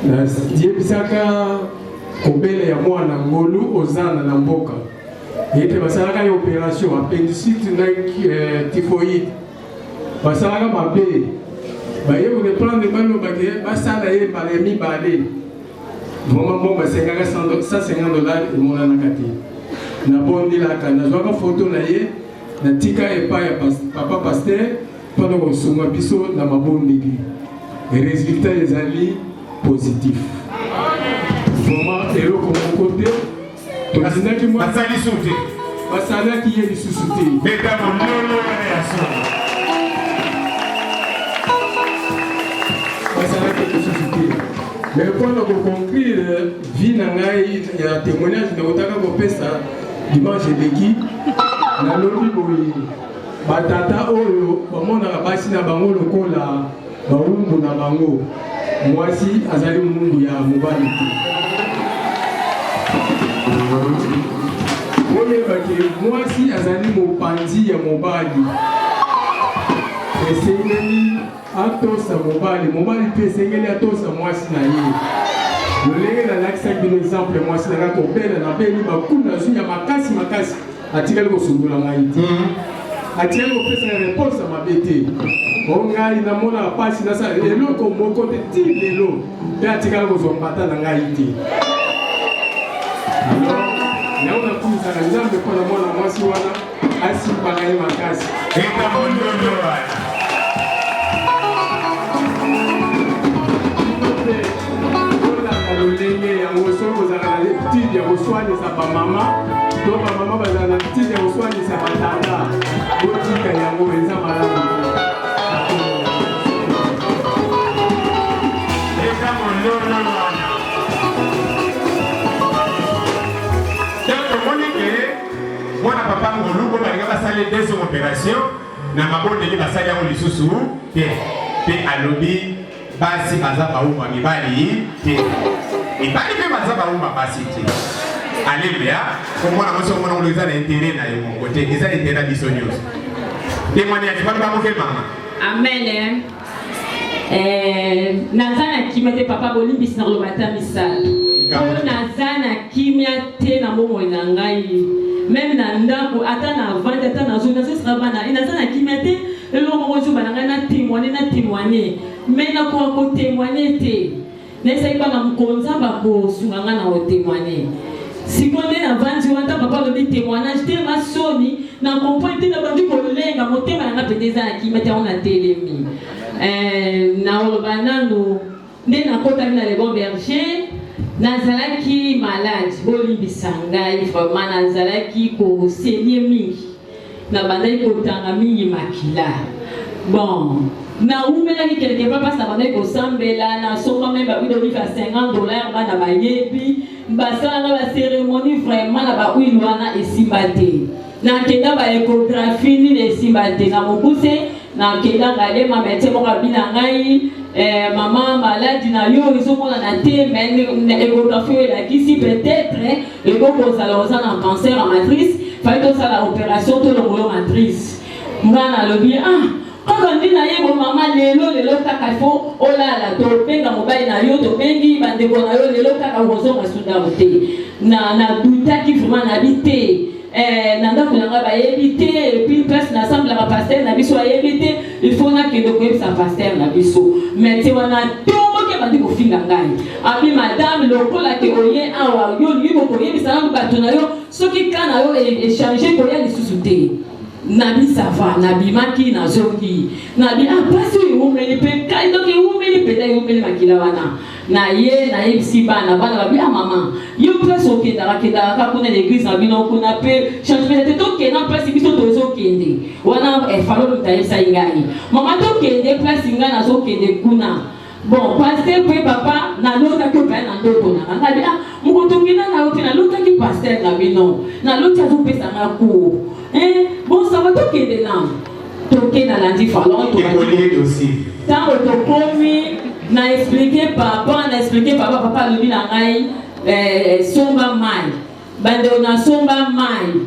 E: nayebisaka kobele ya mwana ngolu ozana na mboka ete basalaka ye operation appendicite na eh, typhoïde basalaka mabe baye koreprendre balobake basala ye mbala ya mibale vraiment mbongo basengaka 150 dollar emonanaka te nabondelaka nazwaka foto na ye natika epai ya papa pasteur mpo na kosunga biso na mabondeli resultat ezali positif vraiment eloko moko te totindaki
B: basali lisusu te
E: basalaki ye lisusu te
B: beta mololo wana ya solo
E: basalaki lisusu te mais mpo na koconclure vie na ngai ya témoignage nakotaka kopesa dimanche eleki nalobi boye Batata oyo bamonaka basi na bango lokola bawumbu na bango. Mwasi azali mowumbu ya mobali te. Boyeba ke mwasi azali mopanzi ya mobali. Esengeli atosa mobali, mobali mpe esengeli atosa mwasi na ye. Lolenge nalakisaki bino exemple, mwasi na ngai kobela, nabeli bakuna nazwi ya makasi makasi atikali kosundola ngai te hmm. atikali kopesa ngai reponse ya mabe te o ngai namonaka mpasi nasala eloko moko te ti lelo mpe atikali kozwa mbata na ngai te alors yango nakumisaka nzambe mpo na mwana mwasi wana asimbaka ye makasi lolenge yango soki ozalaka na habitude ya koswanisa bamama to bamama bazala na habitude ya koswanisa batata botika yango eza malamu
B: Tomoni ke mwana papa ngolu bo balinga basali deuxième opération na mabondeli basali yango lisusu te mpe alobi Basi baza bauma mibali te. Mibali pe baza bauma basi te. Aleluya. Komona mwasi omona ngolo eza na intérêt na yo moko te, eza intérêt na biso nyonso. Témoignage bana ba moke mama.
F: Amen. Eh, naza na kimia te papa bolimbisi na koloba ata misala mpo naza na kimia te na bomoi na ngai meme na ndako ata na avandi ata nazoi nazosaka bana naza na kimia te Eloko moko ezoba na ngai na temoigne na temoigne mais nakoka ko temoigne te nayebisaki bana mokolo nzambe akosunga ngai na kotemoigne sikoyo nde navandi wana ntango papa alobi temoignage te ma soni na comprendre te nabandi kolenga motema na ngai mpenza eza na kimia te yango natelemi eh, naoloba nanu nde nakotaki na le bon berger nazalaki malade bolimbisa ngai vraiment nazalaki kosenye mingi nabandaki kotanga mingi makila bon nawumelaki quelque part mpasi nabandaki kosambela nasomba meme bahuile d'olive ya 50 dollar bana bayebi basalanga baceremonie vraiment na bahuile wana esimba te nakenda ba echographie nini esimba te na mokuse nakenda ngalema medecin moko abi na ngai eh, mama maladi na yo ezomonana te mais echographie oyo elakisi peut-être ekoki kozala oza na cancer ya matrice fai tosala opération tolongolo matrice ngai nalobi ah kaka nde nayebo mama lelo lelo kaka fo olala tobenga mobali na yo tobengi bandeko na yo lelo kaka okozonga sundako te na nadutaki vraiment nabi te. Eh, na ndako na ngai bayebi te et puis place nasambelaka pasteur na biso ayebi te il faut nakende koyebisa pasteur na biso mais te wana tomboki abandi kofinga ngai abi madame lokola ke oye awa yo olingi kokoyebisa nanu bato na yo soki ka na yo echange koya lisusu te nabi sava nabimaki nazongi nabi ah mpasi oyo ewumeli mpe kai donc ewumeli mpenza ewumeli makila wana Na ye nayebisi bana, bana babi ah mama yo place okendaka kendaka kaka kuna na eglise na bino kuna pe changement te, tokenda place biso tozokende wana. Eh, falo moto ayebisaki ngai mama tokende place ngai nazokende kuna. Bon pasteur pe papa nalotaki oyo na ndoto na nga ngabi ah moko tokenda na yo te, nalotaki pasteur na bino, naloti azopesa nga cours eh, bon ça va tokende nanu. Toke nalandi falon ntango tokomi na explike papa, na explike papa, papa alobi na ngai eh, somba mai bandeko, nasomba mai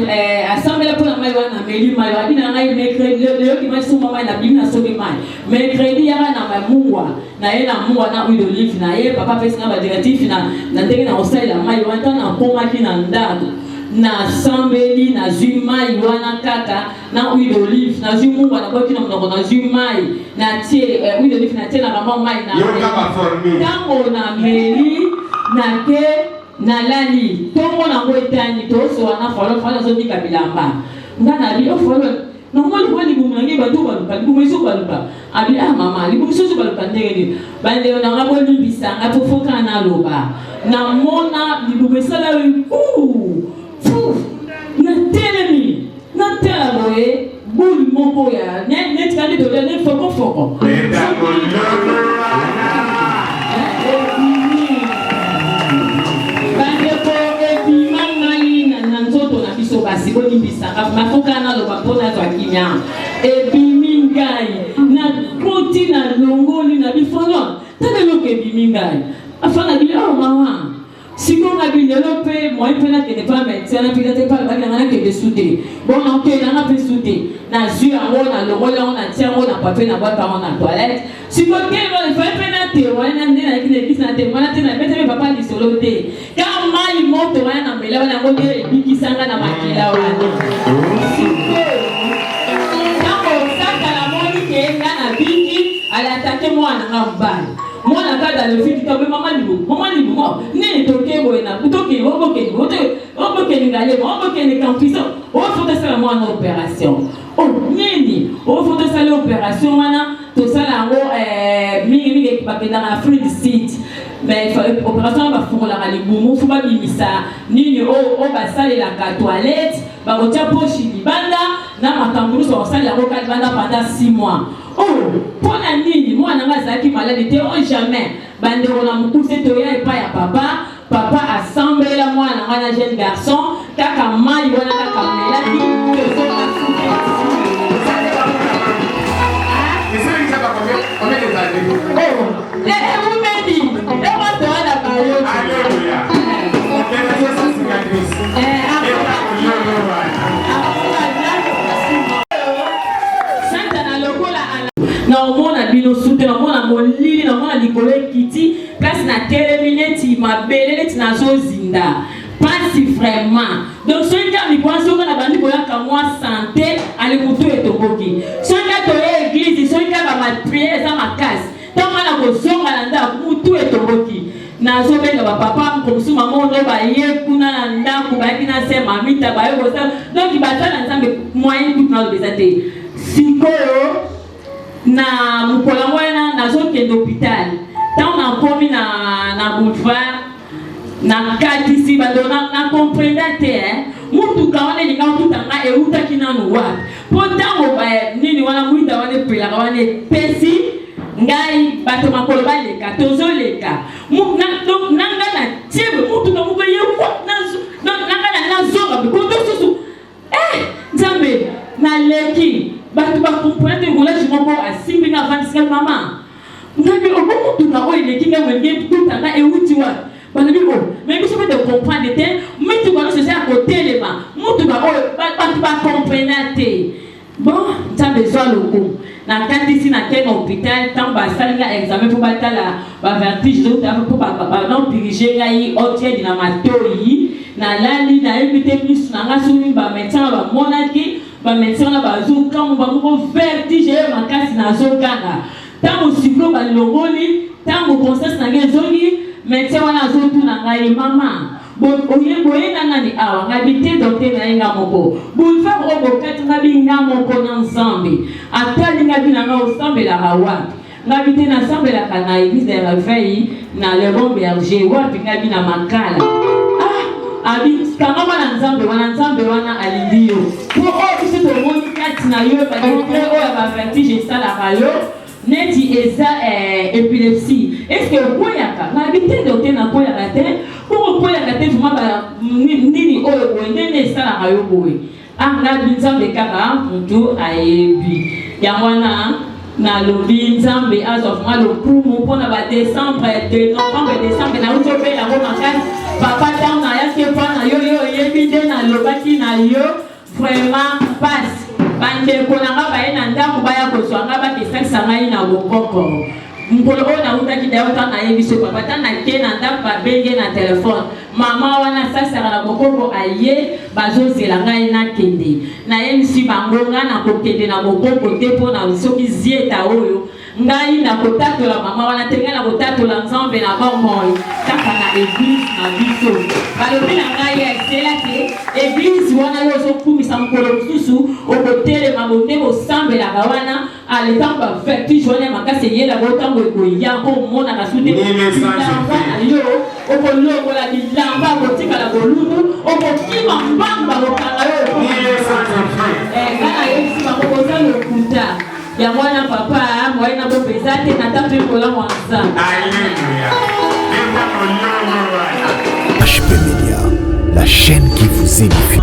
F: eh, asambela mpo na mai wana, nameli mai, abi na ngai mercredi lelo dimanche somba mai, nabimi nasombi mai mercredi yaka na mungwa na ye na mungwa na huile d'olive na ye. Papa apesi nga badirective na ndenge na kosalela mai wana. Ntango nakomaki na ndako nasambeli, nazwi mai wana kaka na huile d'olive, nazwi mungwa nabwaki na monoko, nazwi mai natie eh, huile d'olive natie na mama mai na ntango nameli nake nalali. Ntongo nango etani tosowa na falo falo azobika bilamba, nga nabi o falo namoni kwa libumu na ngai bato baluka libumu ezobaluka. Abi ah mama libumu soso baluka ndenge nini? Bandeko na nga bolimbisa nga po foka naloba, namona libumu esala fu natelemi natala boye boule moko ya neti kandi tolia ne fokofoko. Bandeko ebima ngai na nzoto na biso basi bolimbisaka mafoka naloba mpo nazwa kimia. Ebimi ngai nakoti na longoli na bifono tala eloko ebimi ngai afana bi oh mama sikoyo nga bi lelo mpe moyen mpe nakende mpa médecin napika te mpa alobaki nanga nakende su te. Bon nakende nanga mpe su te, nazwi yango nalongoli yango natia yango na papier nabwaka yango na toilette. Sikoyo telema efai mpe na témoin na nde nayaki na eglise na témoin te nabeti mpe papa lisolo te ka mai moto wana na mela wana yango nde ebikisanga na makila wana. Sikoyo ntango satana amoni ke nga nabiki, alatake mwana nga mobali mwana kaka lofiki tobe mama libu mama libu mo nini toke boye na tokende obokende obokende ngalema obokende campus ofo tosala mwana opération o nini ofo tosala opération wana tosala yango mingimingi bakendaka na Afrique du Sud. Mais opération wana bafungolaka libumu fo babimisa nini oyo basalelaka toilette, bakotia poche libanda na makambo nyonso bakosalela yango ka libanda pendant 6 mois. Oh, mpo na nini mwana nga azalaki maladi te? Oh jamais. Bandeko na mokuse toya epai ya papa, papa asambela mwana na ngai na jeune garçon kaka mai wana kaka melaki tozonga. Ewumeli ewato wana bayoki. Satana lokola naomona bino sute, naomona molili, naomona likolo ekiti place natelemi neti mabele neti nazozinda pasi vraiment. Donc soki kaka mikolo soki na bandi koyaka mwa sante ale motu etomboki, soki kaka toye eglise, soki kaka mapriere eza makasi, ntango na kozonga na ndako motu etomboki nazobenga bapapa mokomosu mama ono baye kuna na ndako bayaki na se mamita baye kosala donc baza na nzambe moyen kutu naloba eza te. Sikoyo na mokolo yango wana nazokende hôpital, ntango nakomi na boulevard nakatisi bato na comprenda te eh. Motuka wana elinga kotuta nga eutaki nanu wapi? Mpo ntango nini wana mwinda wana epelaka wana epesi ngai bato makolo baleka tozoleka na ngai na tie motuka moko ye na ngai nazonga koto susu eh nzambe naleki bato bakomprendre te roulage moko asimbi nga avandisi ngai mama ngai obo motuka oyo eleki ngai wenge tuta ngai euti wapi? Balobi o mais biso mpe tocomprendre te mituka nyonso eza ya kotelema motuka oyo bato bacomprena te. Bon nzambe ezwa lokumu nakatisi nakei na hôpital ntango basali nga examen mpo batala bavertige ezotala mpo banopirige ngai otiedi na matoi. Nalali, nayebi te misu na ngai soki ba médecin wana bamonaki, ba médecin wana bazokamwa bango vertige ye makasi, nazoganga. Ntango sikoyo balongoli, ntango conscience na ngai ezongi, médecin wana azotuna ngai: "Mama, oye boye na nani awa?" Ngabi te, docteur, na ye nga moko. "Boulevard oyo bokati?" Ngabi nga moko na Nzambe. Atali ngabi na ngai: "Osambelaka wapi?" Ngabi te, nasambelaka na église de réveil na Le Bon Berger. "Wapi?" Ngabi na Makala. "Ah," abi, "kanga mwana Nzambe wana, Nzambe wana alingi yo, po oyo biso tomoni kati na yo, badegré oyo ya bavertige esalaka yo neti eza épilepsie. Est-ce okweyaka?" Nayebi te, docteur, nakweyaka te. "Mpo okweyaka te, vraiment nini oyo boye ndenge esalaka yo boye?" Ah, ngabi Nzambe kaka motu ayebi yango wana. Nalobi Nzambe azwa vraiment lokumu mpona badécembre, de novembre, décembre nauti obela yango makasi. Papa, ntango nayaki epa na yo, yo oyebi nde nalobaki na yo, vraiment pasi. Bandeko na nga baye na ndako, baya kozwa nga, bakesalisa ngai na bokoko. Mokolo oyo nautaki dayo, ntango nayebi so papa, ntango nake na ndako, babenge na telefone, mama wana asalisaka na bokoko aye, bazozela ngai nakende. Nayebisi bango ngai nakokende na bokoko te, mpona soki zieta oyo ngai nakotatola mama wana te, ngai nakotatola Nzambe na bomoi kaka na église na biso. Balobi na ngai esela te, église wana yo ozokumisa, mokolo mosusu okotelema bonde bosambelaka wana ale, ntango bavertige wana ya makasi eyelaka, ntango ekoya mpo omonaka su te bilamba na yo, okolongola bilamba, okotikala bolumbu, okokima mbangu, bakokanga yo. Ngai nayebisi bango boza lokuta. Yango wana papa, moye na bombe eza te, nata mpe bolamu ya Nzambe.
A: HP Media, la chaîne qui vous édifie.